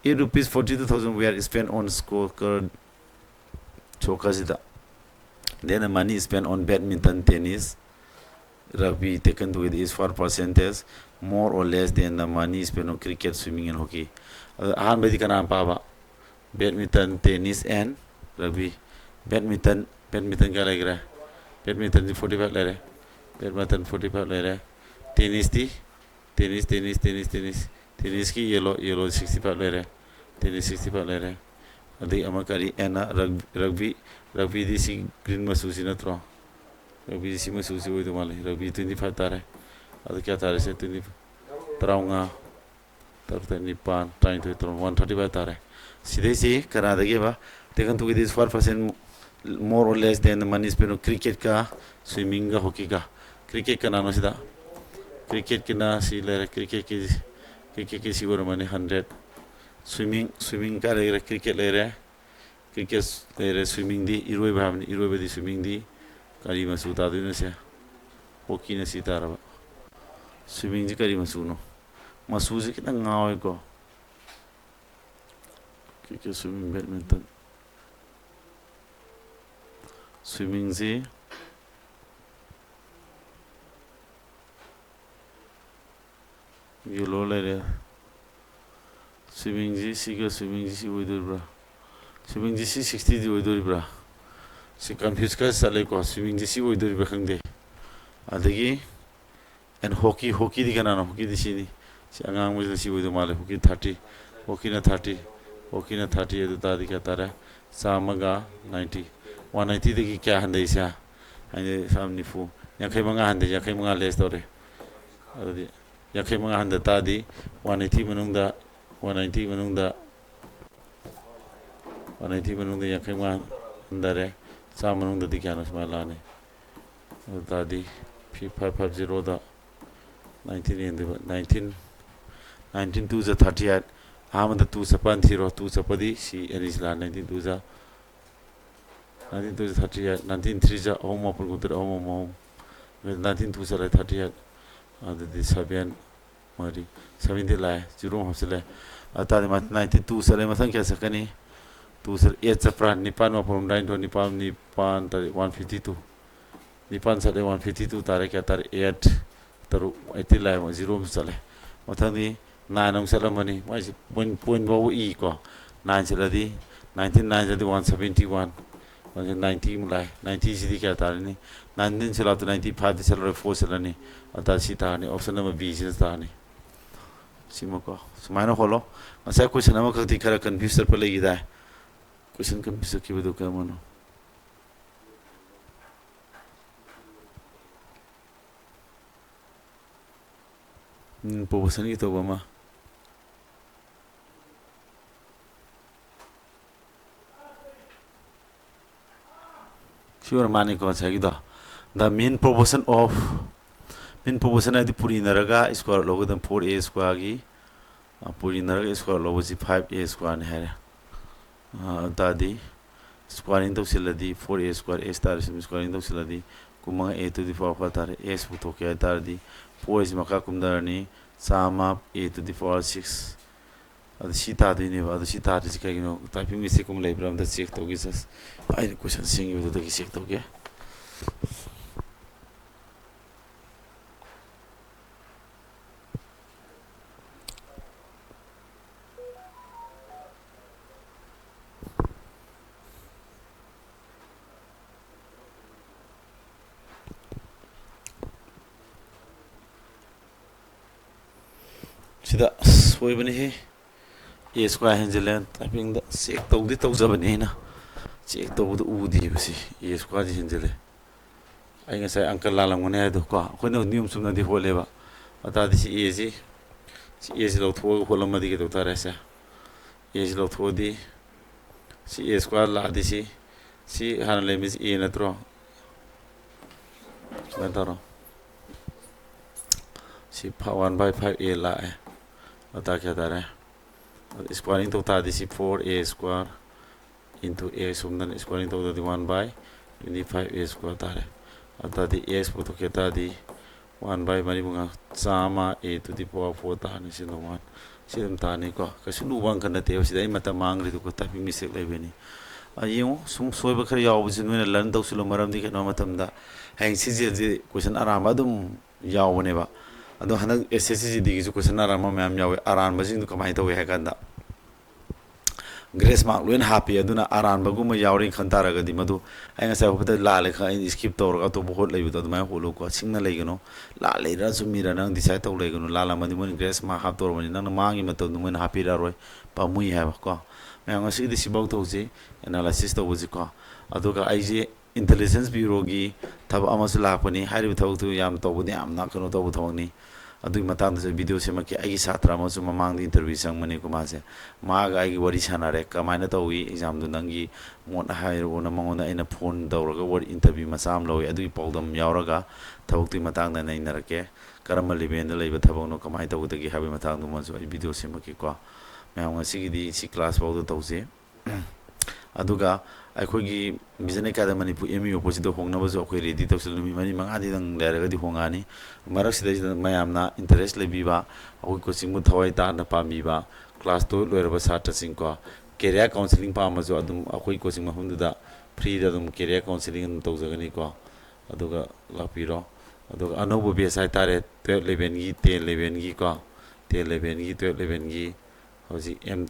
If rupees forty two thousand were spent on soccer, soccer ꯁꯤꯗ, then the money spent on badminton, tennis, rugby taken together is what percentage more or less than the money spent on cricket, swimming and hockey? ꯑꯗ ꯑꯍꯥꯟꯕꯗꯤ ꯀꯅꯥ ꯄꯥꯕ? Badminton, tennis and rugby. Badminton, badminton ꯀꯌꯥ ꯂꯩꯈ꯭ꯔꯦ? Badminton ꯗꯤ forty five ꯂꯩꯔꯦ꯫ Badminton forty five ꯂꯩꯔꯦ꯫ Tennis T? Tennis, tennis, tennis, tennis. Tennis ꯀꯤ yellow, yellow sixty five ꯂꯩꯔꯦ꯫ Tennis sixty five ꯂꯩꯔꯦ꯫ ꯑꯗꯩ ꯑꯃ ꯀꯔꯤ? ꯑꯦꯟꯅ rug-, rugby, rugby ꯗꯤ ꯁꯤ green ꯃꯆꯨꯁꯤ ꯅꯠꯇ꯭ꯔꯣ? Rugby ꯗꯤ ꯁꯤ ꯃꯆꯨꯁꯤ ꯑꯣꯏꯗꯧ ꯃꯥꯜꯂꯤ꯫ Rugby twenty five ꯇꯥꯔꯦ꯫ ꯑꯗꯨ ꯀꯌꯥ ꯇꯥꯔꯦ? ꯁꯦ twenty, ꯇꯔꯥꯃꯉꯥ, ꯇꯔꯨꯛ, ꯇꯔꯦꯠ, ꯅꯤꯄꯥꯟ, ꯇꯔꯥꯅꯤꯊꯣꯏ, ꯇꯔꯥꯃꯥꯄꯟ, one thirty five ꯇꯥꯔꯦ꯫ ꯁꯤꯗꯩꯁꯤ ꯀꯅꯥꯗꯒꯤꯕ? Taken together is what percent more or less than the money spent on cricket ꯀ, swimming ꯒ, hockey ꯒ? Cricket ꯀꯅꯥꯅꯣ ꯁꯤꯗ? Cricket ꯀꯤꯅ ꯁꯤ ꯂꯩꯔꯦ꯫ Cricket ꯀꯤ, cricket ꯀꯤ ꯁꯤ ꯑꯣꯏꯔꯝꯃꯅꯤ hundred꯫ Swimming, swimming ꯀꯥꯏ ꯂꯩꯈ꯭ꯔꯦ? Cricket ꯂꯩꯔꯦ꯫ Cricket ꯂꯩꯔꯦ꯫ Swimming ꯗꯤ ꯏꯔꯣꯏꯕ ꯍꯥꯏꯕꯅꯤ꯫ ꯏꯔꯣꯏꯕꯗꯤ, swimming ꯗꯤ ꯀꯔꯤ ꯃꯆꯨ ꯇꯥꯗꯣꯏꯅꯣ ꯁꯦ? Hockey ꯅ ꯁꯤ ꯇꯥꯔꯕ꯫ Swimming ꯁꯤ ꯀꯔꯤ ꯃꯆꯨꯅꯣ? ꯃꯆꯨꯁꯦ ꯈꯤꯇꯪ ꯉꯥꯎꯋꯦꯀꯣ꯫ Cricket, swimming, badminton꯫ Swimming ꯁꯤ yellow ꯂꯩꯔꯦ꯫ Swimming ꯁꯤ ꯁꯤꯒ swimming ꯁꯤ ꯁꯤ ꯑꯣꯏꯗꯣꯔꯤꯕ꯭ꯔꯥ? Swimming ꯁꯤ ꯁꯤ sixty ꯗꯤ ꯑꯣꯏꯗꯣꯔꯤꯕ꯭ꯔꯥ? ꯁꯤ confuse ꯈꯔ ꯆꯠꯂꯦꯀꯣ꯫ Swimming ꯁꯤ ꯁꯤ ꯑꯣꯏꯗꯣꯔꯤꯕ꯭ꯔꯥ ꯈꯪꯗꯦ꯫ ꯑꯗꯒꯤ and hockey, hockey ꯗꯤ ꯀꯅꯥꯅꯣ? Hockey ꯗꯤ ꯁꯤꯅꯤ꯫ ꯁꯤ ꯑꯉꯥꯡꯕꯁꯤꯅ ꯁꯤ ꯑꯣꯏꯗꯧ ꯃꯥꯜꯂꯦ꯫ Hockey thirty, hockey ꯅ thirty, hockey ꯅ thirty, ꯑꯗꯨ ꯇꯥꯔꯗꯤ ꯀꯌꯥ ꯇꯥꯔꯦ? ꯆꯥꯝꯃꯒ ninety꯫ One ninety ꯗꯒꯤ ꯀꯌꯥ ꯍꯟꯊꯩꯁꯦ? ꯍꯥꯏꯗꯤ ꯆꯥꯝ ꯅꯤꯐꯨ꯫ ꯌꯥꯡꯈꯩ ꯃꯉꯥ ꯍꯟꯊꯩ, ꯌꯥꯡꯈꯩ ꯃꯉꯥ less ꯇꯧꯔꯦ꯫ ꯑꯗꯨꯗꯤ ꯌꯥꯡꯈꯩ ꯃꯉꯥ ꯍꯟꯊ ꯇꯥꯔꯗꯤ one eighty ꯃꯅꯨꯡꯗ, one ninety ꯃꯅꯨꯡꯗ, one ninety ꯃꯅꯨꯡꯗ ꯌꯥꯡꯈꯩ ꯃꯉꯥ ꯍꯟꯊꯔꯦ꯫ ꯆꯥꯝꯃ ꯃꯅꯨꯡꯗꯗꯤ ꯀꯌꯥꯅꯣ ꯁꯨꯃꯥꯏꯅ ꯂꯥꯛꯑꯅꯤ? ꯑꯗꯨ ꯇꯥꯔꯗꯤ ꯐꯤ-, five five zeroꯗ nineteen ꯌꯦꯡꯗꯣꯏꯕ꯫ Nineteen, nineteen two ꯖ thirty eight꯫ ꯑꯍꯥꯟꯕꯗ two ꯆꯠꯄ ꯍꯥꯟꯅ ꯊꯤꯔꯣ꯫ Two ꯆꯠꯄꯗꯤ ꯁꯤ ꯑꯅꯤꯁꯤ ꯂꯥꯛꯑꯅꯤ꯫ Nineteen two ꯖ, nineteen two ꯖ thirty eight, nineteen three ꯖ ꯑꯍꯨꯝ ꯃꯥꯄꯟ ꯀꯨꯟꯇꯔꯦꯠ, ꯑꯍꯨꯝ ꯑꯃ ꯑꯍꯨꯝ꯫ Nineteen two ꯆꯠꯂꯦ, thirty eight꯫ ꯑꯗꯨꯗꯤ seven, ꯃꯔꯤ, seventy ꯂꯥꯛꯑꯦ, zero ꯑꯃ ꯍꯥꯞꯆꯤꯜꯂꯦ꯫ ꯑꯗꯨ ꯇꯥꯔꯗꯤ ꯃꯥ nineteen two ꯆꯠꯂꯦ, ꯃꯊꯪ ꯀꯌꯥ ꯆꯠꯀꯅꯤ? Two ꯆꯠꯂꯦ, eight ꯆꯠꯄ꯭ꯔꯥ? ꯅꯤꯄꯥꯟ ꯃꯥꯄꯟ ꯍꯨꯝꯗ꯭ꯔꯥ ꯅꯤꯊꯣꯏ, ꯅꯤꯄꯥꯟ, ꯅꯤꯄꯥꯟ, ꯇꯔꯦꯠ, one fifty two꯫ ꯅꯤꯄꯥꯟ ꯆꯠꯂꯦ, one fifty two ꯇꯥꯔꯦ, ꯀꯌꯥ ꯇꯥꯔꯦ? Eight, ꯇꯔꯨꯛ, eighty ꯂꯥꯛꯑꯦ, zero ꯑꯃꯁꯨ ꯆꯠꯂꯦ꯫ ꯃꯊꯪꯗꯤ nine ꯑꯃꯨꯛ ꯆꯠꯂꯝꯃꯅꯤ, ꯃꯥꯏꯁꯦ point, point ꯐꯥꯎꯕ ꯏꯀꯣ꯫ Nine ꯆꯠꯂꯗꯤ, nineteen nine ꯆꯠꯂꯗꯤ one seventy one꯫ ꯍꯧꯖꯤꯛ ninety ꯑꯃꯨꯛ ꯂꯥꯛꯑꯦ꯫ Ninetyꯁꯤꯗꯤ ꯀꯌꯥ ꯇꯥꯔꯅꯤ? Nineteen ꯁꯤ ꯂꯥꯛꯇ ninety fiveꯇ ꯆꯠꯂꯔꯣꯏ, four ꯆꯠꯂꯅꯤ꯫ ꯑꯗ ꯁꯤ ꯇꯥꯔꯅꯤ, option number Bꯁꯤꯗ ꯇꯥꯔꯅꯤ꯫ ꯁꯤꯃꯀꯣ, ꯁꯨꯃꯥꯏꯅ ꯍꯣꯠꯂꯣ꯫ ꯉꯁꯥꯏ question ꯑꯃꯈꯛꯇꯤ ꯈꯔ confuse ꯆꯠꯄ ꯂꯩꯈꯤꯗꯥꯏ? Question confuse ꯆꯠꯈꯤꯕꯗꯨ ꯀꯔꯝꯕꯅꯣ? ꯎꯝ, proportionꯒꯤ ꯇꯧꯕ ꯑꯃ꯫ ꯁꯤ ꯑꯣꯏꯔ ꯃꯥꯅꯤꯀꯣ ꯉꯁꯥꯏꯒꯤꯗꯣ꯫ The mean proportion of, mean proportion ꯍꯥꯏꯗꯤ ꯄꯨꯔꯤꯅꯔꯒ square ꯂꯧꯒꯗꯕ, four A squareꯒꯤ, ꯑ, ꯄꯨꯔꯤꯅꯔꯒ square ꯂꯧꯕꯁꯤ five A squareꯅꯤ ꯍꯥꯏꯔꯦ꯫ ꯑ, ꯑꯗꯨ ꯇꯥꯔꯗꯤ squaring ꯇꯧꯁꯤꯜꯂꯗꯤ four A square, S ꯇꯥꯔꯦ, ꯁꯨꯝ squaring ꯇꯧꯁꯤꯜꯂꯗꯤ ꯀꯨꯟꯃꯉꯥ A to the power five ꯇꯥꯔꯦ꯫ S ꯄꯨꯊꯣꯛꯀꯦ ꯍꯥꯏ ꯇꯥꯔꯗꯤ four ꯁꯤ ꯃꯈꯥ ꯀꯨꯝꯊꯔꯅꯤ, ꯆꯥꯝꯃ A to the power six꯫ ꯑꯗꯨ ꯁꯤ ꯇꯥꯗꯣꯏꯅꯦꯕ꯫ ꯑꯗꯨ ꯁꯤ ꯇꯥꯗ꯭ꯔꯤꯁꯤ ꯀꯩꯒꯤꯅꯣ? Typing mistake ꯀꯨꯝꯕ ꯂꯩꯕ꯭ꯔꯥ ꯑꯝꯇ check ꯇꯧꯒꯦ꯫ Just ꯑꯩꯅ question ꯁꯦꯝꯈꯤꯕꯗꯨꯗꯒꯤ check ꯇꯧꯒꯦ꯫ ꯁꯤꯗ ꯑꯁ, ꯁꯣꯏꯕꯅꯤꯍꯦ꯫ A square ꯍꯦꯟꯖꯤꯜꯂꯦ꯫ Typingꯗ check ꯇꯧꯗꯤ ꯇꯧꯖꯕꯅꯤ ꯑꯩꯅ꯫ Check ꯇꯧꯕꯗ ꯎꯗꯦꯕ ꯁꯤ꯫ A squareꯁꯤ ꯍꯦꯟꯖꯤꯜꯂꯦ꯫ ꯑꯩ ꯉꯁꯥꯏ ꯑꯪꯀ ꯂꯥꯜꯂꯝꯒꯅꯤ ꯍꯥꯏꯗꯣ ꯀꯣ꯫ ꯑꯩꯈꯣꯏꯅ ꯅꯤꯌꯣꯝ ꯆꯨꯝꯅꯗꯤ ꯍꯣꯠꯂꯦꯕ꯫ ꯑꯗꯨ ꯇꯥꯔꯗꯤ ꯁꯤ Aꯁꯤ, ꯁꯤ Aꯁꯤ ꯂꯧꯊꯣꯛꯑꯒ ꯍꯣꯠꯂꯝꯃꯗꯤ ꯀꯩꯗꯧ ꯇꯥꯔꯦ ꯁꯦ? Aꯁꯤ ꯂꯧꯊꯣꯛꯑꯗꯤ ꯁꯤ A square ꯂꯥꯛꯑꯗꯤ ꯁꯤ ꯁꯤ ꯍꯥꯟꯅ ꯂꯩꯔꯝꯃꯤꯁꯤ ꯑꯦ ꯅꯠꯇ꯭ꯔꯣ? ꯁꯨꯃꯥꯏꯅ ꯇꯧꯔꯣ꯫ ꯁꯤ ꯐ-, one by five A ꯂꯥꯛꯑꯦ꯫ ꯑꯗꯨ ꯇꯥꯔꯗꯤ ꯀꯌꯥ ꯇꯥꯔꯦ? ꯑꯗꯨ squaring ꯇꯧ ꯇꯥꯔꯗꯤ ꯁꯤ four A square into A ꯁꯣꯝꯗꯅ squaring ꯇꯧꯗ꯭ꯔꯗꯤ one by twenty five A square ꯇꯥꯔꯦ꯫ ꯑꯗꯨ ꯇꯥꯔꯗꯤ X ꯄꯨꯊꯣꯛꯀꯦ ꯇꯥꯔꯗꯤ one by ꯃꯔꯤ ꯃꯉꯥ ꯆꯥꯝꯃ A to the power four ꯇꯥꯔꯅꯤ꯫ ꯁꯤ number one꯫ ꯁꯤ ꯑꯗꯨꯝ ꯇꯥꯔꯅꯤꯀꯣ꯫ ꯀꯩꯁꯨ ꯂꯨꯕ ꯑꯪꯀ ꯅꯠꯇꯦꯕ꯫ ꯁꯤꯗ ꯑꯩ ꯃꯇꯝ ꯃꯥꯡꯈ꯭ꯔꯤꯗꯨꯀꯣ, typing mistake ꯂꯩꯕꯩꯅꯤ꯫ ꯑ, ꯌꯦꯡꯉꯨ, ꯁꯨꯝ ꯁꯣꯏꯕ ꯈꯔ ꯌꯥꯎꯕꯁꯤ ꯅꯣꯏꯅ learn ꯇꯧꯁꯤꯜꯂꯣ꯫ ꯃꯔꯝꯗꯤ ꯀꯩꯅꯣ ꯍꯥꯏꯕ ꯃꯇꯝꯗ ꯍꯌꯦꯡ ꯁꯤꯁꯦ ꯍꯧꯖꯤꯛ question ꯑꯔꯥꯟꯕ ꯑꯗꯨꯝ ꯌꯥꯎꯕꯅꯦꯕ꯫ ꯑꯗꯣ ꯍꯟꯗꯛ S S C G Dꯒꯤꯁꯨ question ꯑꯔꯥꯟꯕ ꯃꯌꯥꯝ ꯌꯥꯎꯋꯦ꯫ ꯑꯔꯥꯟꯕꯁꯤꯡꯗꯨ ꯀꯃꯥꯏꯅ ꯇꯧꯏ ꯍꯥꯏ ꯀꯥꯟꯗ, grace mark ꯂꯣꯏꯅ ꯍꯥꯞꯄꯤ꯫ ꯑꯗꯨꯅ ꯑꯔꯥꯟꯕꯒꯨꯝꯕ ꯌꯥꯎꯔꯦꯅ ꯈꯟ ꯇꯥꯔꯒꯗꯤ, ꯃꯗꯨ ꯑꯩ ꯉꯁꯥꯏ ꯍꯣꯠꯄꯗ ꯂꯥꯜꯂꯦ ꯈꯪ, ꯑꯩꯅ skip ꯇꯧꯔꯒ ꯑꯇꯣꯞꯄ ꯍꯣꯠ ꯂꯩꯕꯗꯣ ꯑꯗꯨꯃꯥꯏꯅ ꯍꯣꯠꯂꯨꯀꯣ꯫ ꯁꯤꯡꯅ ꯂꯩꯒꯅꯨ꯫ ꯂꯥꯜꯂꯤꯔ ꯆꯨꯝꯃꯤꯔ ꯅꯪ decide ꯇꯧ ꯂꯩꯒꯅꯨ꯫ ꯂꯥꯜꯂꯝꯃꯗꯤ ꯃꯣꯏꯅ grace mark ꯍꯥꯞꯇꯧꯔꯕꯅꯤ꯫ ꯅꯪꯅ ꯃꯥꯡꯒꯤ ꯃꯇꯝꯗꯣ ꯃꯣꯏꯅ ꯍꯥꯞꯄꯤꯔꯛꯑꯔꯣꯏ꯫ ꯄꯥꯝꯃꯨꯏ ꯍꯥꯏꯕ ꯀꯣ꯫ ꯃꯌꯥꯝ, ꯉꯁꯤꯒꯤꯗꯤ ꯁꯤꯐꯥꯎ ꯇꯧꯁꯤ, analysis ꯇꯧꯕꯁꯤꯀꯣ꯫ ꯑꯗꯨꯒ ꯑꯩꯁꯦ Intelligence Bureauꯒꯤ ꯊꯕꯛ ꯑꯃꯁꯨ ꯂꯥꯛꯄꯅꯤ꯫ ꯍꯥꯏꯔꯤꯕ ꯊꯕꯛꯇꯨ ꯌꯥꯝ ꯇꯧꯕꯗꯤ ꯌꯥꯝꯅ ꯀꯩꯅꯣ ꯇꯧꯕ ꯊꯕꯛꯅꯤ꯫ ꯑꯗꯨꯒꯤ ꯃꯇꯥꯡꯗꯁꯨ video ꯁꯦꯝꯃꯛꯀꯦ꯫ ꯑꯩꯒꯤ ꯁꯥꯇ꯭ꯔ ꯑꯃꯁꯨ ꯃꯃꯥꯡꯗ interview ꯆꯪꯕꯅꯤꯀꯣ ꯃꯥꯁꯦ꯫ ꯃꯥꯒ ꯑꯩꯒꯤ ꯋꯥꯔꯤ ꯁꯥꯟꯅꯔꯦ꯫ "ꯀꯃꯥꯏꯅ ꯇꯧꯏ examꯗꯨ ꯅꯪꯒꯤ ꯃꯣꯠ ꯍꯥꯏꯔꯛꯑꯣꯅ" ꯃꯉꯣꯟꯗ ꯑꯩꯅ phone ꯇꯧꯔꯒ ꯋꯥꯔꯤ interview ꯃꯆꯥ ꯑꯃ ꯂꯧꯋꯤ꯫ ꯑꯗꯨꯒꯤ ꯄꯥꯎꯗꯝ ꯌꯥꯎꯔꯒ ꯊꯕꯛꯇꯨꯒꯤ ꯃꯇꯥꯡꯗ ꯅꯩꯅꯔꯛꯀꯦ꯫ ꯀꯔꯝꯕ levelꯗ ꯂꯩꯕ ꯊꯕꯛꯅꯣ, ꯀꯃꯥꯏꯅ ꯇꯧꯒꯗꯒꯦ ꯍꯥꯏꯕꯒꯤ ꯃꯇꯥꯡꯗꯨꯃꯁꯨ ꯑꯩ video ꯁꯦꯝꯃꯛꯀꯦꯀꯣ꯫ ꯃꯌꯥꯝ, ꯉꯁꯤꯒꯤꯗꯤ ꯁꯤ class ꯐꯥꯎꯗ ꯇꯧꯁꯤ꯫ ꯑꯗꯨꯒ ꯑꯩꯈꯣꯏꯒꯤ Vision Academy Manipur M U oppositeꯇ ꯍꯣꯡꯅꯕꯁꯨ ꯑꯩꯈꯣꯏ ready ꯇꯧꯁꯤꯜꯂꯤ꯫ ꯅꯨꯃꯤꯠ ꯃꯔꯤ ꯃꯉꯥꯗꯤꯗꯪ ꯂꯩꯔꯒꯗꯤ ꯍꯣꯡꯉꯛꯑꯅꯤ꯫ ꯃꯔꯛꯁꯤꯗꯩꯁꯤꯗ ꯃꯌꯥꯝꯅ interest ꯂꯩꯕꯤꯕ, ꯑꯩꯈꯣꯏ coachingꯕꯨ ꯊꯋꯥꯏ ꯇꯥꯅ ꯄꯥꯝꯕꯤꯕ, class twelve ꯂꯣꯏꯔꯕ ꯁꯥꯇ꯭ꯔꯁꯤꯡꯀꯣ, career counselling ꯄꯥꯝꯃꯁꯨ ꯑꯗꯨꯝ ꯑꯩꯈꯣꯏ coaching ꯃꯐꯝꯗꯨꯗ freeꯗ ꯑꯗꯨꯝ career counselling ꯑꯗꯨꯝ ꯇꯧꯖꯒꯅꯤꯀꯣ꯫ ꯑꯗꯨꯒ ꯂꯥꯛꯄꯤꯔꯣ꯫ ꯑꯗꯨꯒ ꯑꯅꯧꯕ batch ꯍꯥꯏꯇꯥꯔꯦ, twelve elevenꯒꯤ, ten elevenꯒꯤꯀꯣ, ten elevenꯒꯤ, twelve elevenꯒꯤ ꯍꯧꯖꯤꯛ M,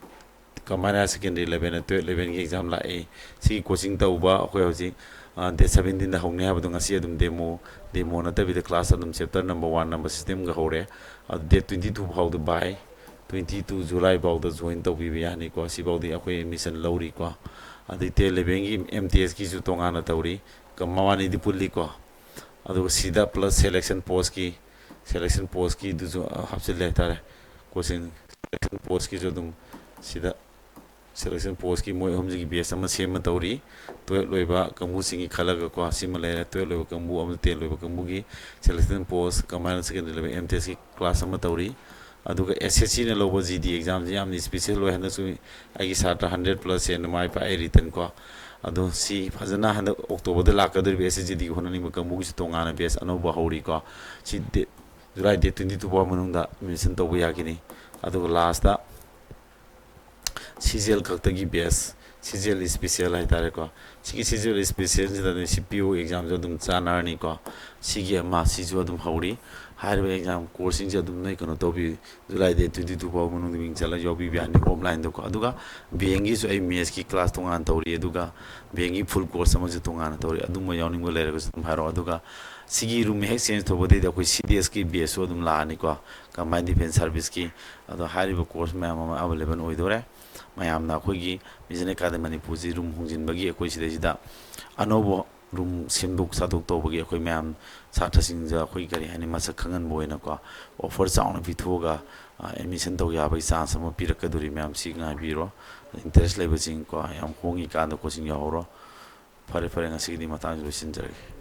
combined higher secondary eleven twelve elevenꯒꯤ exam ꯂꯥꯛꯑꯦ꯫ ꯁꯤꯒꯤ coaching ꯇꯧꯕ ꯑꯩꯈꯣꯏ ꯍꯧꯖꯤꯛ, ꯑ, date seventeenꯗ ꯍꯧꯅꯤ ꯍꯥꯏꯕꯗꯣ ꯉꯁꯤ ꯑꯗꯨꯝ demo, demo ꯅꯠꯇꯕꯤꯗ class ꯑꯗꯨꯝ chapter number one number systemꯒ ꯍꯧꯔꯦ꯫ ꯑꯗꯨ date twenty two ꯐꯥꯎꯗ by twenty two July ꯐꯥꯎꯗ join ꯇꯧꯕꯤꯕ ꯌꯥꯅꯤꯀꯣ꯫ ꯁꯤꯐꯥꯎꯗꯤ ꯑꯩꯈꯣꯏ admission ꯂꯧꯔꯤꯀꯣ꯫ ꯑꯗꯩ ten elevenꯒꯤ M T Sꯀꯤꯁꯨ ꯇꯣꯉꯥꯟꯅ ꯇꯧꯔꯤ꯫ ꯀ-, ꯃꯕꯥꯅꯤꯗꯤ ꯄꯨꯜꯂꯤꯀꯣ꯫ ꯑꯗꯨꯒ ꯁꯤꯗ plus selection postꯀꯤ, selection postꯀꯤꯗꯨꯁꯨ, ꯑ, ꯍꯥꯞꯆꯤꯜꯂꯦ ꯍꯥꯏꯇꯥꯔꯦ꯫ Coaching selection postꯀꯤꯁꯨ ꯑꯗꯨꯝ ꯁꯤꯗ selection postꯀꯤ ꯃꯣꯏ ꯑꯍꯨꯝꯁꯤꯒꯤ batch ꯑꯃ ꯁꯦꯝꯃ ꯇꯧꯔꯤ꯫ Twelve ꯂꯣꯏꯕ ꯀꯥꯡꯕꯨꯁꯤꯡꯒꯤ ꯈꯜꯂꯒꯀꯣ, ꯁꯤꯃ ꯂꯩꯔꯦ꯫ Twelve ꯂꯣꯏꯕ ꯀꯥꯡꯕꯨ ꯑꯃꯗꯤ ten ꯂꯣꯏꯕ ꯀꯥꯡꯕꯨꯒꯤ selection post, combined secondary level MTESꯀꯤ class ꯑꯃ ꯇꯧꯔꯤ꯫ ꯑꯗꯨꯒ SSCꯅ ꯂꯧꯕ GD examꯁꯤ ꯌꯥꯝꯅ special ꯑꯣꯏ꯫ ꯍꯟꯗꯛꯁꯨ ꯑꯩꯒꯤ ꯁꯥꯇ꯭ꯔ hundred plus ꯍꯦꯟꯅ ꯃꯥꯏ ꯄꯥꯛꯑꯦ written ꯀꯣ꯫ ꯑꯗꯣ ꯁꯤ ꯐꯖꯅ ꯍꯟꯗꯛ Octoberꯗ ꯂꯥꯛꯀꯗꯧꯔꯤꯕ SSCDꯒꯤ ꯍꯣꯠꯅꯅꯤꯡꯕ ꯀꯥꯡꯕꯨꯒꯤꯁꯨ ꯇꯣꯉꯥꯟꯅ batch ꯑꯅꯧꯕ ꯍꯧꯔꯤꯀꯣ꯫ ꯁꯤ date, July date twenty two ꯐꯥꯎ ꯃꯅꯨꯡꯗ admission ꯇꯧꯕ ꯌꯥꯈꯤꯅꯤ꯫ ꯑꯗꯨꯒ lastꯇ CGL ꯈꯛꯇꯒꯤ batch, CGL special ꯍꯥꯏꯇꯥꯔꯦꯀꯣ꯫ ꯁꯤꯒꯤ CGL specialꯁꯤꯗꯗꯤ CPU examꯁꯨ ꯑꯗꯨꯝ ꯆꯥꯟꯅꯔꯅꯤꯀꯣ꯫ ꯁꯤꯒꯤ ꯑꯃ, ꯁꯤꯁꯨ ꯑꯗꯨꯝ ꯍꯧꯔꯤ꯫ ꯍꯥꯏꯔꯤꯕ exam courseꯁꯤꯡꯁꯦ ꯑꯗꯨꯝ ꯅꯣꯏ ꯀꯩꯅꯣ ꯇꯧꯕꯤ, July date twenty two ꯐꯥꯎ ꯃꯅꯨꯡꯗ ꯃꯤꯡ ꯆꯜꯂꯒ ꯌꯥꯎꯕꯤꯕ ꯌꯥꯅꯤ offlineꯗꯀꯣ꯫ ꯑꯗꯨꯒ bankꯒꯤꯁꯨ ꯑꯩ mathsꯀꯤ class ꯇꯣꯉꯥꯟꯅ ꯇꯧꯔꯤ, ꯑꯗꯨꯒ bankꯒꯤ full course ꯑꯃꯁꯨ ꯇꯣꯉꯥꯟꯅ ꯇꯧꯔꯤ꯫ ꯑꯗꯨꯝꯕ ꯌꯥꯎꯅꯤꯡꯕ ꯂꯩꯔꯒꯁꯨ ꯑꯗꯨꯝ ꯍꯥꯏꯔꯛꯑꯣ꯫ ꯑꯗꯨꯒ ꯁꯤꯒꯤ room ꯍꯦꯛ change ꯇꯧꯕꯗꯩꯗꯤ ꯑꯩꯈꯣꯏ CDSꯀꯤ batchꯁꯨ ꯑꯗꯨꯝ ꯂꯥꯛꯑꯅꯤꯀꯣ, Combined Defence Serviceꯀꯤ꯫ ꯑꯗꯣ ꯍꯥꯏꯔꯤꯕ course ꯃꯌꯥꯝ ꯑꯃ available ꯑꯣꯏꯗꯣꯔꯦ꯫ ꯃꯌꯥꯝꯅ ꯑꯩꯈꯣꯏꯒꯤ Vision Academy ꯃꯅꯤꯄꯨꯔꯁꯤ room ꯍꯣꯡꯖꯤꯟꯕꯒꯤ ꯑꯩꯈꯣꯏ ꯁꯤꯗꯩꯁꯤꯗ ꯑꯅꯧꯕ room ꯁꯦꯝꯗꯣꯛ ꯁꯥꯗꯣꯛ ꯇꯧꯕꯒꯤ ꯑꯩꯈꯣꯏ ꯃꯌꯥꯝ ꯁꯥꯇ꯭ꯔꯁꯤꯡꯗ ꯑꯩꯈꯣꯏ, ꯀꯔꯤ ꯍꯥꯏꯅꯤ, ꯃꯁꯛ ꯈꯪꯍꯟꯕ ꯑꯣꯏꯅꯀꯣ, offer ꯆꯥꯎꯅ ꯄꯤꯊꯣꯛꯑꯒ, ꯑ, admission ꯇꯧ ꯌꯥꯕꯒꯤ chance ꯑꯃ ꯄꯤꯔꯛꯀꯗꯧꯔꯤ꯫ ꯃꯌꯥꯝ ꯁꯤ ꯉꯥꯏꯕꯤꯔꯣ꯫ Interest ꯂꯩꯕꯁꯤꯡꯀꯣ, ꯌꯥꯝ ꯍꯣꯡꯉꯤꯀꯥꯟꯗ coaching ꯌꯥꯎꯍꯧꯔꯣ꯫ ꯐꯔꯦ, ꯐꯔꯦ, ꯉꯁꯤꯒꯤꯗꯤ ꯃꯇꯥꯡꯁꯤ ꯂꯣꯏꯁꯤꯟꯖꯔꯒꯦ꯫